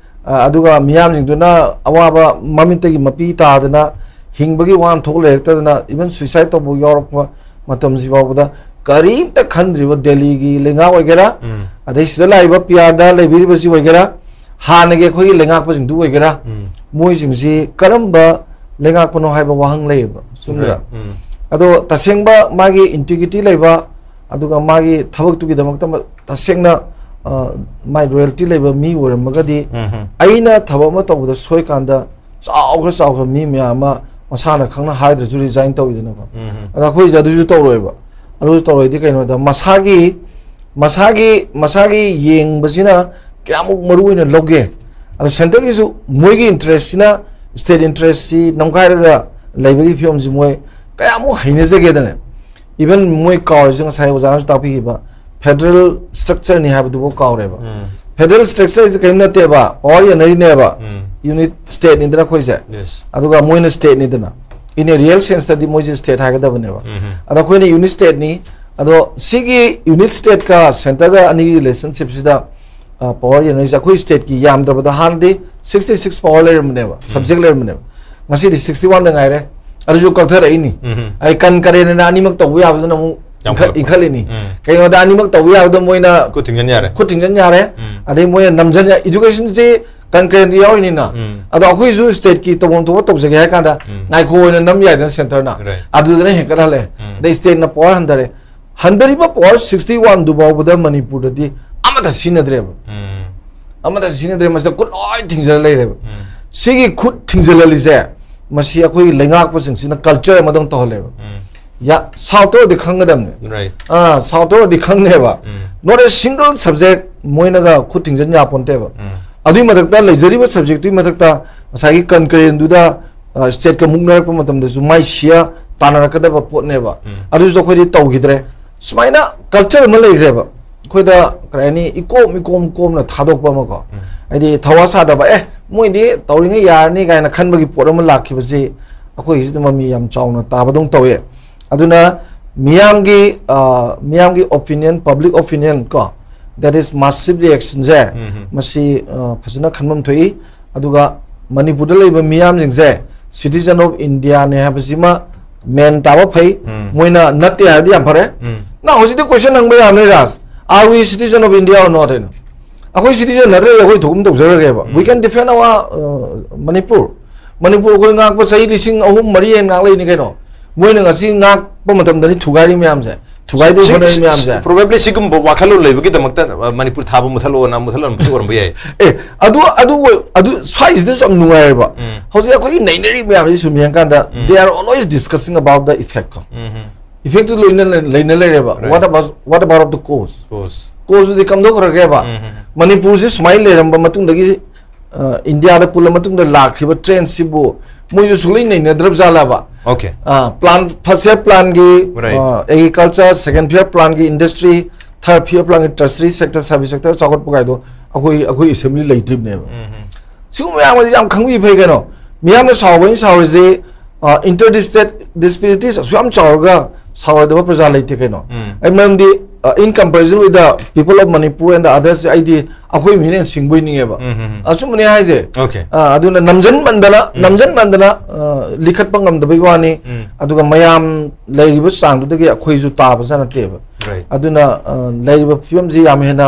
ꯑ, ꯑꯗꯨꯒ ꯃꯤꯌꯥꯝꯁꯤꯡꯗꯨꯅ ꯑꯋꯥꯕ ꯃꯃꯤꯠꯇꯒꯤ ꯃꯄꯤ ꯇꯥꯗꯅ ꯍꯤꯡꯕꯒꯤ ꯋꯥꯍꯟꯊꯣꯛ ꯂꯩꯔꯛꯇꯗꯅ, even suicide ꯇꯧꯕ ꯌꯥꯎꯔꯛꯄ ꯃꯇꯝꯁꯤ ꯐꯥꯎꯕꯗ ꯀꯔꯤꯝꯇ ꯈꯟꯗ꯭ꯔꯤꯕ ꯗꯦꯜꯂꯤꯒꯤ ꯂꯩꯉꯥꯛ ꯑꯣꯏꯒꯦꯔꯥ, ꯎꯝ꯫ ꯑꯗꯩ ꯁꯤꯗ ꯂꯥꯛꯏꯕ ꯄꯤ ꯑꯥꯔꯗ ꯂꯩꯕꯤꯔꯤꯕꯁꯤ ꯑꯣꯏꯒꯦꯔꯥ, ꯍꯥꯟꯅꯒꯤ ꯑꯩꯈꯣꯏꯒꯤ ꯂꯩꯉꯥꯛꯄꯁꯤꯡꯗꯨ ꯑꯣꯏꯒꯦꯔꯥ, ꯎꯝ꯫ ꯃꯣꯏꯁꯤꯡꯁꯤ ꯀꯔꯝꯕ ꯂꯩꯉꯥꯛꯄꯅꯣ ꯍꯥꯏꯕ ꯋꯥꯍꯪ ꯂꯩꯌꯦꯕ, ꯆꯨꯝꯗ꯭ꯔꯥ? ꯎꯝ꯫ ꯑꯗꯣ ꯇꯁꯦꯡꯕ ꯃꯥꯒꯤ ꯏꯟꯇꯤꯒ꯭ꯔꯤꯇꯤ ꯂꯩꯕ, ꯑꯗꯨꯒ ꯃꯥꯒꯤ ꯊꯕꯛꯇꯨꯒꯤꯗꯃꯛꯇ ꯃ-, ꯇꯁꯦꯡꯅ, ꯑ, ꯃꯥꯏ ꯂꯣꯌꯦꯜꯇꯤ ꯂꯩꯕ ꯃꯤ ꯑꯣꯏꯔꯝꯃꯒꯗꯤ, ꯎꯝ꯫ ꯑꯩꯅ ꯊꯕꯛ ꯑꯃ ꯇꯧꯕꯗ ꯁꯣꯏꯀꯥꯟꯗ ꯆꯥꯎꯈ꯭ꯔ ꯆꯥꯎꯈ꯭ꯔ ꯃꯤ ꯃꯌꯥꯝ ꯑꯃ ꯃꯁꯥꯅ ꯈꯪꯅ ꯍꯥꯏꯗ꯭ꯔꯁꯨ ꯔꯤꯖꯥꯏꯟ ꯇꯧꯋꯤꯗꯅꯀꯣ꯫ ꯎꯝ꯫ ꯑꯗ ꯑꯩꯈꯣꯏꯁꯦ ꯑꯗꯨꯁꯨ ꯇꯧꯔꯣꯏꯕ꯫ ꯑꯗꯨꯁꯨ ꯇꯧꯔꯣꯏꯗꯤ ꯀꯩꯅꯣꯗ ꯃꯁꯥꯒꯤ, ꯃꯁꯥꯒꯤ, ꯃꯁꯥꯒꯤ ꯌꯦꯡꯕꯁꯤꯅ ꯀꯌꯥꯃꯨꯛ ꯃꯔꯨ ꯑꯣꯏꯅ ꯂꯧꯒꯦ꯫ ꯑꯗꯣ ꯁꯦꯟꯇꯔꯒꯤꯁꯨ ꯃꯣꯏꯒꯤ ꯏꯟꯇꯔꯦꯁꯁꯤꯅ, ꯁ꯭ꯇꯦꯠ ꯏꯟꯇꯔꯦꯁꯁꯤ ꯅꯝꯈꯥꯏꯔꯒ ꯂꯩꯕꯒꯤ ꯐꯤꯕꯝꯁꯤ ꯃꯣꯏ ꯀꯌꯥꯃꯨꯛ ꯍꯩꯅꯖꯒꯦꯗꯅꯦ꯫ Even ꯃꯣꯏ ꯀꯥꯎꯔꯤꯁꯦ ꯉꯁꯥꯏ ꯑꯣꯖꯥꯅꯁꯨ ꯇꯥꯛꯄꯤꯈꯤꯕ ꯐꯦꯗꯔꯦꯜ ꯁ꯭ꯇ꯭ꯔꯛꯆꯔꯅꯤ ꯍꯥꯏꯕꯗꯨꯐꯥꯎ ꯀꯥꯎꯔꯦꯕ꯫ ꯎꯝ꯫ ꯐꯦꯗꯔꯦꯜ ꯁ꯭ꯇ꯭ꯔꯛꯆꯔꯁꯦ ꯀꯔꯤꯝ ꯅꯠꯇꯦꯕ, ꯄꯋꯥꯔ ꯌꯦꯟꯅꯔꯤꯅꯦꯕ꯫ ꯎꯝ꯫ ꯌꯨꯅꯤꯠ ꯁ꯭ꯇꯦꯠꯅꯤꯗꯅ ꯑꯩꯈꯣꯏꯁꯦ꯫ Yes꯫ ꯑꯗꯨꯒ ꯃꯣꯏꯅ ꯁ꯭ꯇꯦꯠꯅꯤꯗꯅ꯫ In a real sense ꯇꯗꯤ ꯃꯣꯏꯁꯦ ꯁ꯭ꯇꯦꯠ ꯍꯥꯏꯒꯗꯕꯅꯦꯕ꯫ ꯎꯝ꯫ ꯑꯗ ꯑꯩꯈꯣꯏꯅ ꯌꯨꯅꯤꯠ ꯁ꯭ꯇꯦꯠꯅꯤ꯫ ꯑꯗꯣ ꯁꯤꯒꯤ ꯌꯨꯅꯤꯠ ꯁ꯭ꯇꯦꯠꯀ ꯁꯦꯟꯇꯔꯒ ꯑꯅꯤꯒꯤ ꯔꯤꯂꯦꯁꯟꯁꯤꯞꯁꯤꯗ ꯄꯋꯥꯔ ꯌꯦꯡꯅꯔꯤꯁꯦ, ꯑꯩꯈꯣꯏ ꯁ꯭ꯇꯦꯠꯀꯤ ꯌꯥꯝꯗ꯭ꯔꯕꯗ ꯍꯥꯟꯅꯗꯤ ꯁꯤꯛꯁꯇꯤ ꯁꯤꯛꯁ ꯄꯋꯥꯔ ꯂꯩꯔꯝꯕꯅꯦꯕ, ꯁꯕꯖꯦꯛ ꯂꯩꯔꯝꯕꯅꯦꯕ꯫ ꯉꯁꯤꯗꯤ ꯁꯤꯛꯁꯇꯤ ꯋꯥꯟꯗ ꯉꯥꯏꯔꯦ꯫ ꯑꯗꯨꯁꯨ ꯀꯛꯊꯔꯛꯏꯅꯤ꯫ ꯎꯝ꯫ ꯑꯩ ꯀꯟꯀꯔꯦꯟ ꯑꯅ ꯑꯅꯤꯃꯛ ꯇꯧꯕ ꯌꯥꯕꯗꯨꯅ ꯑꯃꯨꯛ ꯌꯥꯝ ꯏꯟꯈꯠ- ꯐꯔꯛꯄ꯫ ꯏꯟꯈꯠꯂꯤꯅꯤ꯫ ꯎꯝ꯫ ꯀꯩꯅꯣꯗ ꯑꯅꯤꯃꯛ ꯇꯧꯕ ꯌꯥꯕꯗ ꯃꯣꯏꯅ ꯈꯨꯠ ꯊꯤꯡꯖꯤꯟ ꯌꯥꯔꯦ꯫ ꯈꯨꯠ ꯊꯤꯡꯖꯤꯟ ꯌꯥꯔꯦ꯫ ꯎꯝ꯫ ꯑꯗꯩ ꯃꯣꯏꯅ ꯅꯝꯖꯟ ꯌꯥ-, ꯏꯖꯨꯀꯦꯁꯟꯁꯤ ꯀꯟꯀꯔꯦꯟꯗ ꯌꯥꯎꯔꯤꯅꯤꯅ꯫ ꯎꯝ꯫ ꯑꯗꯣ ꯑꯩꯈꯣꯏꯁꯨ ꯁ꯭ꯇꯦꯠꯀꯤ ꯇꯧꯐꯝ ꯊꯣꯛꯄ ꯇꯧꯖꯒꯦ ꯍꯥꯏ ꯀꯥꯟꯗ ꯎꯝ꯫ ꯉꯥꯏꯈꯣ ꯑꯣꯏꯅ ꯅꯝ ꯌꯥꯏꯗꯅ ꯁꯦꯟꯇꯔꯅ꯫ Right. ꯑꯗꯨꯗꯨꯅ ꯍꯦꯟꯀꯠꯍꯜꯂꯦ꯫ ꯎꯝ꯫ ꯑꯗꯩ ꯁ꯭ꯇꯦꯠꯅ ꯄꯋꯥꯔ ꯍꯟꯊꯔꯦ꯫ ꯍꯟꯊꯔꯤꯕ ꯄꯋꯥꯔ ꯁꯤꯛꯁꯇꯤ ꯋꯥꯟꯗꯨ ꯐꯥꯎꯕꯗ ꯃꯅꯤꯄꯨꯔꯗꯗꯤ ꯑꯃꯠꯇ ꯁꯤꯖꯤꯟꯅꯗ꯭ꯔꯦꯕ꯫ ꯎꯝ꯫ ꯑꯃꯠꯇ ꯁꯤꯖꯤꯟꯅꯗ꯭ꯔꯦ, ꯃꯁꯤꯗ ꯈꯨꯠ ꯂꯣꯏ ꯊꯤꯡꯖꯤꯜꯂ ꯂꯩꯔꯦꯕ꯫ ꯎꯝ꯫ ꯁꯤꯒꯤ ꯈꯨꯠ ꯊꯤꯡꯖꯤꯜꯍꯜꯂꯤꯁꯦ, ꯃꯁꯤ ꯑꯩꯈꯣꯏꯒꯤ ꯂꯩꯉꯥꯛꯄꯁꯤꯡꯁꯤꯅ ꯀꯜꯆꯔ ꯑꯃꯗꯧ ꯇꯧꯍꯜꯂꯦꯕ꯫ ꯎꯝ꯫ ꯌꯥ, ꯁꯥꯎꯠꯇ ꯑꯣꯏꯔꯗꯤ ꯈꯪꯒꯗꯕꯅꯦ꯫ Right. ꯑꯥ, ꯁꯥꯎꯠꯇ ꯑꯣꯏꯔꯗꯤ ꯈꯪꯅꯦꯕ꯫ ꯎꯝ꯫ Not a single subject ꯃꯣꯏꯅꯒ ꯈꯨꯠ ꯊꯤꯡꯖꯤꯟ ꯌꯥꯄꯣꯟꯇꯦꯕ꯫ ꯎꯝ꯫ ꯑꯗꯨꯏ ꯃꯊꯛꯇ ꯂꯩꯖꯔꯤꯕ ꯁꯕꯖꯦꯛꯇꯨꯒꯤ ꯃꯊꯛꯇ ꯉꯁꯥꯏꯒꯤ ꯀꯟꯀꯔꯦꯟꯗꯨꯗ, ꯑ, ꯁ꯭ꯇꯦꯠꯀ ꯃꯨꯛꯅꯔꯛꯄ ꯃꯇꯝꯗꯁꯨ ꯃꯥꯏ ꯁꯤꯌꯥ ꯇꯥꯟꯅꯔꯛꯀꯗꯕ ꯄꯣꯠꯅꯦꯕ꯫ ꯎꯝ꯫ ꯑꯗꯨꯁꯨ ꯑꯩꯈꯣꯏꯗꯤ ꯇꯧꯈꯤꯗ꯭ꯔꯦ꯫ ꯁꯨꯃꯥꯏꯅ ꯀꯜꯆꯔ ꯑꯃ ꯂꯩꯈ꯭ꯔꯦꯕ꯫ ꯑꯩꯈꯣꯏꯗ, ꯀꯔꯤ ꯍꯥꯏꯅꯤ, ꯏꯀꯣꯝ ꯏꯀꯣꯝ ꯀꯣꯝꯅ ꯊꯥꯗꯣꯛꯄ ꯑꯃꯀꯣ꯫ ꯎꯝ꯫ ꯍꯥꯏꯗꯤ ꯊꯧꯋꯥ ꯁꯥꯗꯕ, "ꯑꯦ, ꯃꯣꯏꯗꯤ ꯇꯧꯔꯤꯉꯩ ꯌꯥꯔꯅꯤ" ꯀꯥꯏꯅ ꯈꯟꯕꯒꯤ ꯄꯣꯠ ꯑꯃ ꯂꯥꯛꯈꯤꯕꯁꯤ ꯑꯩꯈꯣꯏꯒꯤꯁꯤꯗ ꯃꯃꯤ ꯌꯥꯝ ꯆꯥꯎꯅ ꯇꯥꯕꯗꯧꯅ ꯇꯧꯋꯦ꯫ ꯑꯗꯨꯅ ꯃꯤꯌꯥꯝꯒꯤ, ꯑ, ꯃꯤꯌꯥꯝꯒꯤ opinion, public opinion ꯀꯣ, that is massive reaction ꯁꯦ, ꯎꯝ ꯍꯝ꯫ ꯃꯁꯤ, ꯑ, ꯐꯖꯅ ꯈꯟꯐꯝ ꯊꯣꯛꯏ꯫ ꯑꯗꯨꯒ ꯃꯅꯤꯄꯨꯔꯗ ꯂꯩꯕ ꯃꯤꯌꯥꯝꯁꯤꯡꯁꯦ citizen of India ꯅꯦ ꯍꯥꯏꯕꯁꯤꯃ ꯃꯦꯟ ꯇꯥꯕ ꯐꯩ꯫ ꯎꯝ꯫ ꯃꯣꯏꯅ ꯅꯠꯇꯦ ꯍꯥꯏꯔꯗꯤ ꯌꯥꯝ ꯐꯔꯦ꯫ ꯎꯝ꯫ ꯅꯪ ꯍꯧꯖꯤꯛꯇꯤ question ꯍꯪꯕ ꯌꯥꯕꯅꯤ, ꯔꯥꯖ, "Are we citizen of India or not?" ꯍꯥꯏꯅ꯫ ꯑꯩꯈꯣꯏ citizen ꯅꯠꯇ꯭ꯔꯗꯤ ꯑꯩꯈꯣꯏ ꯊꯣꯛꯄ ꯇꯧꯖꯔꯒꯦꯕ꯫ We um. Can defend our, uh, Manipur. Manipur ꯑꯩꯈꯣꯏ ꯉꯥꯛꯄ ꯆꯍꯤ ꯂꯤꯁꯤꯡ ꯑꯍꯨꯝ ꯃꯔꯤ ꯍꯦꯟꯅ ꯉꯥꯛ ꯂꯩꯅꯤ ꯀꯩꯅꯣ꯫ ꯃꯣꯏꯅ ꯉꯁꯤ ꯉꯥꯛꯄ ꯃꯇꯝꯗꯅꯤ ꯊꯨꯒꯥꯏꯔꯤ ꯃꯌꯥꯝꯁꯦ꯫ ꯊꯨꯒꯥꯏꯗꯧ ꯁꯤ-, ꯍꯣꯠꯅꯔꯤ ꯁꯤ-, ꯃꯌꯥꯝꯁꯦ꯫ Probably ꯁꯤꯒꯨꯝꯕ ꯋꯥꯈꯜꯂꯣꯟ ꯂꯩꯕꯒꯤꯗꯃꯛꯇ, ꯑ, ꯃꯅꯤꯄꯨꯔ ꯊꯥꯕ ꯃꯨꯊꯠꯂꯣꯅ ꯃꯨꯊꯠꯂꯝꯕꯁꯨ ꯑꯣꯏꯔꯝꯕ ꯌꯥꯏ꯫ ꯑꯦ, ꯑꯗꯨ, ꯑꯗꯨ ꯑꯣꯏ-, ꯑꯗꯨ ꯁ꯭ꯋꯥꯏꯁꯤꯗꯁꯨ ꯌꯥꯝ ꯅꯨꯡꯉꯥꯏꯔꯦꯕ꯫ ꯎꯝ꯫ ꯍꯧꯖꯤꯛ ꯑꯩꯈꯣꯏꯒꯤ ꯅꯩꯅꯔꯤ ꯃꯌꯥꯝꯁꯤ ꯁꯨꯝ ꯌꯦꯡꯀꯥꯟꯗ, ꯎꯝ꯫ They are always discussing about the effect ꯀꯣ꯫ ꯎꯝ ꯍꯝ꯫ Effect ꯇꯨ ꯂꯣꯏꯅ ꯂꯩ-, ꯂꯩꯅ ꯂꯩꯔꯦꯕ꯫ Right. What about, what about the cause? Cause꯫ Cause ꯇꯨꯗꯤ ꯀꯝꯗꯧꯈ꯭ꯔꯒꯦꯕ? ꯎꯝ ꯍꯝ꯫ ꯃꯅꯤꯄꯨꯔꯁꯤ ꯁꯨꯃꯥꯏꯅ ꯂꯩꯔꯝꯕ ꯃꯇꯨꯡꯗꯒꯤ, ꯑ, ꯏꯟꯗꯤꯌꯥꯗ ꯄꯨꯜꯂ ꯃꯇꯨꯡꯗ ꯂꯥꯛꯈꯤꯕ trend ꯁꯤꯕꯨ ꯃꯣꯏꯁꯨ ꯁꯨꯡꯂꯩ ꯅꯩꯅꯗ꯭ꯔꯕ ꯖꯥꯠꯂꯕ? Okay꯫ ꯑ, plan, first year plan ꯒꯤ, Right꯫ ꯑ, agriculture, second year plan ꯒꯤ industry, third year plan ꯒꯤ tertiary sector, service sector ꯆꯥꯎꯈꯠꯄ ꯀꯥꯏꯗꯣ ꯑꯩꯈꯣꯏ, ꯑꯩꯈꯣꯏ assembly ꯂꯩꯇ꯭ꯔꯤꯕꯅꯦꯕ꯫ ꯎꯝ ꯍꯝ꯫ ꯁꯤꯒꯨꯝꯕ ꯃꯌꯥꯝ ꯑꯁꯤ ꯌꯥꯝ ꯈꯪꯕꯤ ꯐꯩ ꯀꯩꯅꯣ꯫ ꯃꯤꯌꯥꯝꯅ ꯁꯥꯎꯕ ꯑꯩꯅ ꯁꯥꯎꯔꯤꯁꯤ, ꯑ, inter state disparities ꯑꯁꯨꯛ ꯌꯥꯝ ꯆꯥꯎꯔꯒ ꯁꯥꯎꯔꯣꯏꯗꯕ ꯄ꯭ꯔꯖꯥ ꯂꯩꯇꯦ ꯀꯩꯅꯣ꯫ ꯎꯝ꯫ ꯑꯩ ꯃꯔꯝꯗꯤ uh, in comparison with the people of Manipur and the others, ꯑꯩꯗꯤ ꯑꯩꯈꯣꯏ ꯃꯤꯅ ꯍꯦꯟꯅ ꯁꯤꯡꯕꯣꯏ ꯅꯤꯡꯉꯦꯕ꯫ ꯎꯝ, ꯎꯝ, ꯎꯝ. ꯑꯆꯨꯝꯕꯅꯤ ꯍꯥꯏꯁꯦ꯫ Okay. ꯑ, ꯑꯗꯨꯅ ꯅꯝꯖꯟꯃꯟꯗꯅ ꯅꯝꯖꯟꯃꯟꯗꯅ ꯑ, ꯂꯤꯈꯠꯄ ꯉꯝꯗꯕꯒꯤ ꯋꯥꯅꯤ꯫ ꯎꯝ. ꯑꯗꯨꯒ ꯃꯌꯥꯝ ꯂꯩꯔꯤꯕ ꯆꯥꯡꯗꯨꯗꯒꯤ ꯑꯩꯈꯣꯏꯁꯨ ꯇꯥꯕꯁꯨ ꯅꯠꯇꯦꯕ꯫ Right. ꯑꯗꯨꯅ ꯑ, ꯂꯩꯔꯤꯕ ꯐꯤꯕꯝꯁꯤ ꯌꯥꯝ ꯍꯦꯟꯅ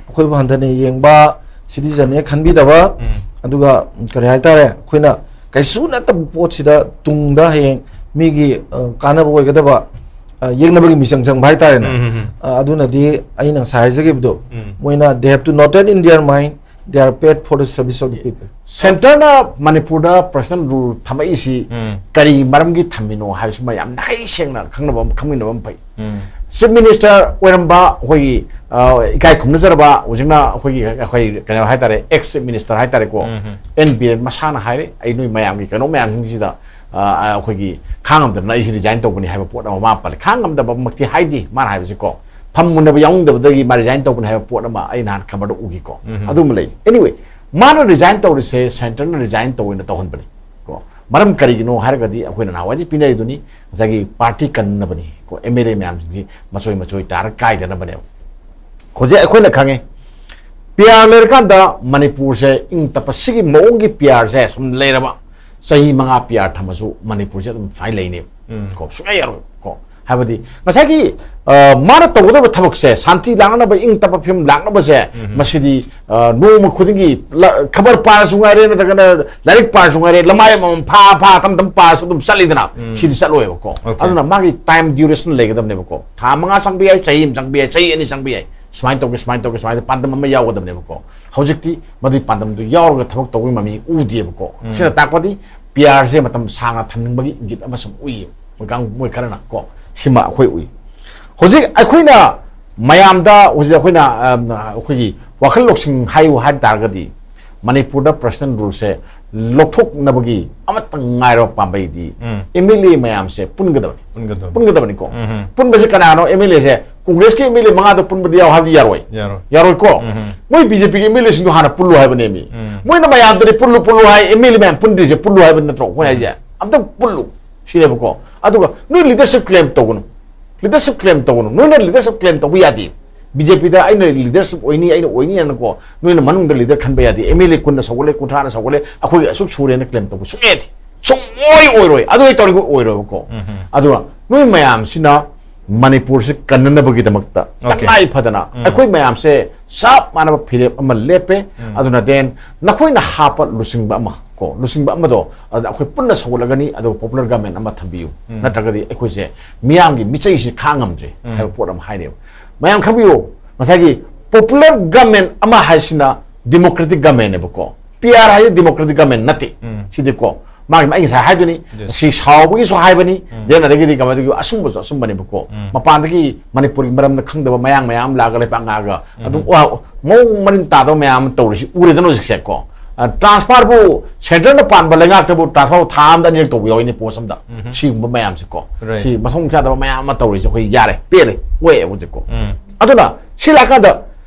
ꯑꯩꯈꯣꯏꯕꯨ ꯍꯟꯊꯅ ꯌꯦꯡꯕ, citizen ꯅꯦ ꯈꯟꯕꯤꯗꯕ, ꯎꯝ. ꯑꯗꯨꯒ ꯀꯔꯤ ꯍꯥꯏꯇꯥꯔꯦ, ꯑꯩꯈꯣꯏꯅ ꯀꯩꯁꯨ ꯅꯠꯇꯕ ꯄꯣꯠꯁꯤꯗ ꯇꯨꯡꯗ ꯍꯌꯦꯡ ꯃꯤꯒꯤ ꯑ, ꯀꯥꯟꯅꯕ ꯑꯣꯏꯒꯗꯕ ꯑ, ꯌꯦꯛꯅꯕꯒꯤ ꯃꯤꯆꯪ ꯆꯪꯕ ꯍꯥꯏꯇꯥꯔꯦꯅꯦ꯫ ꯎꯝ, ꯎꯝ, ꯎꯝ. ꯑ, ꯑꯗꯨꯅꯗꯤ ꯑꯩꯅ ꯉꯁꯥꯏ ꯍꯥꯏꯖꯈꯤꯕꯗꯣ, ꯎꯝ. ꯃꯣꯏꯅ they have to noted in their mind they are paid for the service of the people. ꯁꯦꯟꯇꯔꯅ ꯃꯅꯤꯄꯨꯔꯗ personal rule ꯊꯝꯃꯛꯏꯁꯤ ꯎꯝ. ꯀꯔꯤ ꯃꯔꯝꯒꯤ ꯊꯝꯃꯤꯅꯣ ꯍꯥꯏꯕꯁꯤꯃ ꯌꯥꯝ ꯅꯥꯈꯩ ꯁꯦꯡꯅ ꯈꯪꯅꯕ ꯑꯃ, ꯈꯪꯃꯤꯟꯅꯕ ꯑꯃ ꯐꯩ꯫ ꯎꯝ. Chief Minister ꯑꯣꯏꯔꯝꯕ ꯑꯩꯈꯣꯏꯒꯤ ꯑ, ꯏꯀꯥꯏ ꯈꯨꯝꯅꯖꯔꯕ ꯍꯧꯖꯤꯛꯅ ꯑꯩꯈꯣꯏꯒꯤ ꯑꯩꯈꯣꯏ ꯀꯩꯅꯣ ꯍꯥꯏꯇꯥꯔꯦ, ex Chief Minister ꯍꯥꯏꯇꯥꯔꯦꯀꯣ, ꯎꯝ. ꯑꯦꯟ ꯕꯤꯔꯦꯟ ꯃꯁꯥꯅ ꯍꯥꯏꯔꯦ, "ꯑꯩ ꯅꯣꯏ ꯃꯌꯥꯝꯒꯤ ꯀꯩꯅꯣ ꯃꯌꯥꯝꯁꯤꯡꯁꯤꯗ ꯑ, ꯑ, ꯑꯩꯈꯣꯏꯒꯤ ꯈꯥꯡꯉꯝꯗꯅ ꯑꯩꯁꯤ resign ꯇꯧꯕꯅꯤ" ꯍꯥꯏꯕ ꯄꯣꯠ ꯑꯃ ꯃꯥ ꯄꯜꯂꯦ꯫ ꯈꯥꯡꯉꯝꯗꯕꯃꯛꯇꯤ ꯍꯥꯏꯗꯦ ꯃꯥꯅ ꯍꯥꯏꯕꯁꯤꯀꯣ, ꯐꯝ ꯃꯨꯟꯅꯕ ꯌꯥꯎꯅꯤꯡꯗꯕꯗꯒꯤ ꯃꯥ resign ꯇꯧꯕꯅꯤ ꯍꯥꯏꯕ ꯄꯣꯠ ꯑꯃ ꯑꯩ ꯅꯍꯥꯟ ꯈꯕꯔꯗ ꯎꯈꯤꯀꯣ꯫ ꯎꯝ. ꯑꯗꯨꯃ ꯂꯩ꯫ Anyway, ꯃꯥꯅ resign ꯇꯧꯔꯤꯁꯦ ꯁꯦꯟꯇꯔꯅ resign ꯇꯧꯅ ꯇꯧꯍꯟꯕꯅꯤ ꯀꯣ꯫ ꯃꯔꯝ ꯀꯔꯤꯒꯤꯅꯣ ꯍꯥꯏꯔꯒꯗꯤ ꯑꯩꯈꯣꯏꯅ ꯅꯍꯥꯟꯋꯥꯏꯗꯤ ꯄꯤꯅꯔꯤꯗꯨꯅꯤ, ꯉꯁꯥꯏꯒꯤ party ꯀꯟꯅꯕꯅꯤ ꯀꯣ, ꯑꯦꯝ ꯑꯦꯜ ꯑꯦ ꯃꯌꯥꯝꯁꯤꯡꯁꯤ ꯃꯆꯣꯏ ꯃꯆꯣꯏ ꯇꯥꯔ ꯀꯥꯏꯗꯅꯕꯅꯦꯕ꯫ ꯍꯧꯖꯤꯛ ꯑꯩꯈꯣꯏꯅ ꯈꯪꯉꯦ, ꯄꯤ ꯑꯥꯔ ꯂꯩꯔꯀꯥꯟꯗ ꯃꯅꯤꯄꯨꯔꯁꯦ ꯏꯪ ꯇꯞꯄ ꯁꯤꯒꯤ ꯃꯑꯣꯡꯒꯤ ꯄꯤ ꯑꯥꯔꯁꯦ ꯁꯨꯝ ꯂꯩꯔꯕ, ꯆꯍꯤ ꯃꯉꯥ ꯄꯤ ꯑꯥꯔ ꯊꯝꯃꯁꯨ ꯃꯅꯤꯄꯨꯔꯁꯦ ꯑꯗꯨꯝ ꯁꯨꯃꯥꯏꯅ ꯂꯩꯅꯦꯕ ꯎꯝ. ꯀꯣ, ꯁꯨꯡꯌꯥ ꯌꯥꯔꯣꯏ ꯀꯣ꯫ ꯍꯥꯏꯕꯗꯤ ꯉꯁꯥꯏꯒꯤ ꯑ, ꯃꯥꯅ ꯇꯧꯒꯗꯕ ꯊꯕꯛꯁꯦ, ꯁꯥꯟꯇꯤ ꯂꯥꯛꯅꯅꯕ, ꯏꯪ ꯇꯞꯄ ꯐꯤꯕꯝ ꯂꯥꯛꯅꯕꯁꯦ, ꯎꯝ. ꯃꯁꯤꯗꯤ ꯑ, ꯅꯣꯡꯃ ꯈꯨꯗꯤꯡꯒꯤ ꯂ-, ꯈꯕꯔ ꯄꯥꯔꯁꯨ ꯉꯥꯏꯔꯦ, ꯅꯠꯇ꯭ꯔꯒꯅ ꯂꯥꯏꯔꯤꯛ ꯄꯥꯔꯁꯨ ꯉꯥꯏꯔꯦ, ꯂꯃꯥꯏ ꯑꯃꯃꯝ ꯐꯥ ꯐꯥ ꯇꯝ ꯇꯝ ꯄꯥꯔꯁꯨ ꯑꯗꯨꯝ ꯆꯠꯂꯤꯗꯅ, ꯎꯝ. ꯁꯤꯗꯤ ꯆꯠꯂꯣꯏꯕꯀꯣ꯫ Okay. ꯑꯗꯨꯅ ꯃꯥꯒꯤ time duration ꯂꯩꯒꯗꯕꯅꯦꯕꯀꯣ꯫ ꯊꯥ ꯃꯉꯥ ꯆꯪꯕ ꯌꯥꯏ, ꯆꯍꯤ ꯑꯃ ꯆꯪꯕ ꯌꯥꯏ, ꯆꯍꯤ ꯑꯅꯤ ꯆꯪꯕ ꯌꯥꯏ, ꯁꯨꯃꯥꯏꯅ ꯇꯧꯒꯦ, ꯁꯨꯃꯥꯏꯅ ꯇꯧꯒꯦ, ꯁꯨꯃꯥꯏꯅ ꯄꯥꯟꯗꯝ ꯑꯃ ꯌꯥꯎꯒꯗꯕꯅꯦꯕꯀꯣ꯫ ꯍꯧꯖꯤꯛꯇꯤ ꯃꯗꯨꯒꯤ ꯄꯥꯟꯗꯝꯗꯨ ꯌꯥꯎꯔꯒ ꯊꯕꯛ ꯇꯧꯕꯒꯤ ꯃꯃꯤ ꯎꯗꯦꯕꯀꯣ꯫ ꯎꯝ. ꯁꯤꯅ ꯇꯥꯛꯄꯗꯤ ꯄꯤ ꯑꯥꯔꯁꯦ ꯃꯇꯝ ꯁꯥꯡꯅ ꯊꯝꯅꯤꯡꯕꯒꯤ ꯏꯪꯒꯤꯠ ꯑꯃꯁꯨ ꯎꯏꯌꯦꯕ꯫ ꯃꯣꯏ ꯀꯥꯡ-, ꯃꯣꯏ ꯈꯔꯅ ꯀꯣ, ꯁꯤꯃ ꯑꯩꯈꯣꯏ ꯎꯏ꯫ ꯍꯧꯖꯤꯛ ꯑꯩꯈꯣꯏꯅ ꯃꯌꯥꯝꯗ ꯍꯧꯖꯤꯛ ꯑꯩꯈꯣꯏꯅ, ꯑꯝ, ꯑꯩꯈꯣꯏꯒꯤ ꯋꯥꯈꯜ ꯂꯧꯁꯤꯡ ꯍꯥꯏꯌꯨ ꯍꯥꯏ ꯇꯥꯔꯒꯗꯤ, ꯃꯅꯤꯄꯨꯔꯗ personal ruleꯁꯦ ꯂꯧꯊꯣꯛꯅꯕꯒꯤ ꯑꯃꯠꯇ ꯉꯥꯏꯔꯕ ꯄꯥꯝꯕꯩꯗꯤ ꯎꯝ. ꯑꯦꯝ ꯑꯦꯜ ꯑꯦ ꯃꯌꯥꯝꯁꯦ ꯄꯨꯟꯒꯗꯕꯅꯤ꯫ ꯄꯨꯟꯒꯗꯕꯅꯤ. ꯄꯨꯟꯒꯗꯕꯅꯤꯀꯣ꯫ ꯎꯝ. ꯄꯨꯟꯕꯁꯦ ꯀꯅꯥꯅꯣ? ꯑꯦꯝ ꯑꯦꯜ ꯑꯦꯁꯦ ꯀꯣꯡꯒ꯭ꯔꯦꯁꯀꯤ ꯑꯦꯝ ꯑꯦꯜ ꯑꯦ ꯃꯉꯥꯗꯣ ꯄꯨꯟꯕꯗꯤ ꯌꯥꯎ ꯍꯥꯏꯕꯗꯤ ꯌꯥꯔꯣꯏ꯫ ꯌꯥꯔꯣꯏ. ꯌꯥꯔꯣꯏꯀꯣ꯫ ꯎꯝ. ꯃꯣꯏ ꯕꯤ ꯖꯦ ꯄꯤꯒꯤ ꯑꯦꯝ ꯑꯦꯜ ꯑꯦꯁꯤꯡꯗꯣ ꯍꯥꯟꯅ ꯄꯨꯜꯂꯨ ꯍꯥꯏꯕꯅꯦꯃꯤ꯫ ꯎꯝ. ꯃꯣꯏꯅ ꯃꯌꯥꯝꯗꯗꯤ ꯄꯨꯜꯂꯨ ꯄꯨꯜꯂꯨ ꯍꯥꯏ, ꯑꯦꯝ ꯑꯦꯜ ꯑꯦ ꯃꯌꯥꯝ ꯄꯨꯟꯗ꯭ꯔꯤꯁꯦ ꯄꯨꯜꯂꯨ ꯍꯥꯏꯕ ꯅꯠꯇ꯭ꯔꯣ ꯑꯩꯈꯣꯏ ꯍꯥꯏꯁꯦ? ꯑꯝꯇꯪ ꯄꯨꯜꯂꯨ ꯁꯤꯅꯦꯕꯀꯣ꯫ ꯑꯗꯨꯒ ꯅꯣꯏ leadership claim ꯇꯧꯒꯅꯨ꯫ Leadership claim ꯇꯧꯒꯅꯨ꯫ ꯅꯣꯏꯅ leadership claim ꯇꯧꯕ ꯌꯥꯗꯦ꯫ ꯕꯤ ꯖꯦ ꯄꯤꯗ ꯑꯩꯅ leadership ꯑꯣꯏꯅꯤ, ꯑꯩꯅ ꯑꯣꯏꯅꯤ ꯍꯥꯏꯅꯀꯣ, ꯅꯣꯏꯅ ꯃꯅꯨꯡꯗ leader ꯈꯟꯕ ꯌꯥꯗꯦ꯫ ꯑꯦꯝ ꯑꯦꯜ ꯑꯦ ꯀꯨꯟꯅ ꯁꯧꯒꯠꯂꯦ, ꯀꯨꯟꯊ꯭ꯔꯥꯅ ꯁꯧꯒꯠꯂꯦ, ꯑꯩꯈꯣꯏꯒꯤ ꯑꯁꯨꯛ ꯁꯨꯔꯦꯅ claim ꯇꯧꯕ ꯁꯨꯡꯌꯥ ꯌꯥꯗꯦ꯫ ꯁꯨꯡꯑꯣꯏ ꯑꯣꯏꯔꯣꯏ꯫ ꯑꯗꯨ ꯍꯦꯛ ꯇꯧꯔꯤꯕ ꯑꯣꯏꯔꯣꯏꯕꯀꯣ꯫ ꯑꯗꯨꯒ ꯅꯣꯏ ꯃꯌꯥꯝꯁꯤꯅ ꯃꯅꯤꯄꯨꯔꯁꯤ ꯀꯟꯅꯅꯕꯒꯤꯗꯃꯛꯇ OK. ꯇꯉꯥꯏ ꯐꯗꯅ ꯑꯩꯈꯣꯏ ꯃꯌꯥꯝꯁꯦ ꯆꯞ ꯃꯥꯟꯅꯕ ꯐꯤꯔꯦꯞ ꯑꯃ ꯂꯦꯞꯄꯦ꯫ ꯑꯗꯨꯅ then ꯅꯈꯣꯏꯅ ꯍꯥꯞꯄ ꯂꯨꯆꯤꯡꯕ ꯑꯃ ꯀꯣ, ꯂꯨꯆꯤꯡꯕ ꯑꯃꯗꯣ ꯑꯗꯨꯗ ꯑꯩꯈꯣꯏ ꯄꯨꯟꯅ ꯁꯧꯒꯠꯂꯒꯅꯤ, ꯑꯗꯨꯒ popular government ꯑꯃ ꯊꯝꯕꯤꯌꯨ꯫ ꯅꯠꯇ꯭ꯔꯒꯗꯤ ꯑꯩꯈꯣꯏꯁꯦ ꯃꯤꯌꯥꯝꯒꯤ ꯃꯤꯆꯩꯁꯤ ꯈꯥꯡꯉꯝꯗ꯭ꯔꯦ ꯍꯥꯏꯕ ꯄꯣꯠ ꯑꯃ ꯍꯥꯏꯅꯦꯕ꯫ ꯃꯌꯥꯝ ꯈꯪꯕꯤꯌꯨ, ꯉꯁꯥꯏꯒꯤ popular government ꯑꯃ ꯍꯥꯏꯁꯤꯅ democratic government ꯅꯦꯕꯀꯣ꯫ ꯄꯤ ꯑꯥꯔ ꯍꯥꯏꯁꯦ democratic government ꯅꯠꯇꯦ꯫ ꯁꯤꯗꯤꯀꯣ, ꯃꯥꯒꯤ ꯑꯩ ꯉꯁꯥꯏ ꯍꯥꯏꯗꯨꯅꯤ, Yes. ꯁꯤ ꯁꯥꯎꯕꯒꯤꯁꯨ ꯍꯥꯏꯕꯅꯤ, ꯎꯝ꯫ Then ꯑꯗꯒꯤꯗꯤ ꯀꯃꯥꯏꯅ ꯇꯧꯒꯦ, ꯑꯁꯨꯝꯕꯁꯨ ꯑꯁꯨꯝꯕꯅꯤꯕꯀꯣ꯫ ꯎꯝ꯫ ꯃꯄꯥꯟꯗꯒꯤ ꯃꯅꯤꯄꯨꯔꯒꯤ ꯃꯔꯝꯗ ꯈꯪꯗꯕ ꯃꯌꯥꯡ ꯃꯌꯥꯝ ꯂꯥꯛꯑꯒ ꯂꯩꯄꯥꯛ ꯉꯥꯛꯑꯒ ꯑꯗꯨꯝ ꯎꯝ꯫ ꯋꯥ-, ꯃꯑꯣꯡ ꯃꯔꯤꯟ ꯇꯥꯗꯕ ꯃꯌꯥꯝ ꯑꯃ ꯇꯧꯔꯤꯁꯤ ꯎꯔꯦꯗꯅ ꯍꯧꯖꯤꯛꯁꯦ ꯀꯣ꯫ ꯑ, transfer ꯕꯨ centre ꯅ ꯄꯥꯟꯕ ꯂꯩꯉꯥꯛꯇꯕꯨ transfer ꯕꯨ ꯊꯥ ꯑꯃꯗ ꯑꯅꯤꯔꯛ ꯇꯧꯕ ꯌꯥꯎꯏꯅꯦ post ꯑꯝꯗ꯫ ꯎꯝ꯫ ꯁꯤꯒꯨꯝꯕ ꯃꯌꯥꯝꯁꯦ ꯀꯣ꯫ Right. ꯁꯤ ꯃꯊꯣꯡ ꯆꯥꯗꯕ ꯃꯌꯥꯝ ꯑꯃ ꯇꯧꯔꯤꯁꯦ ꯑꯩꯈꯣꯏ ꯌꯥꯔꯦ, ꯄꯦꯜꯂꯦ, ꯑꯣꯛꯑꯦ ꯍꯧꯖꯤꯛꯀꯣ꯫ ꯎꯝ꯫ ꯑꯗꯨꯅ ꯁꯤ ꯂꯥꯛꯀꯥꯟꯗ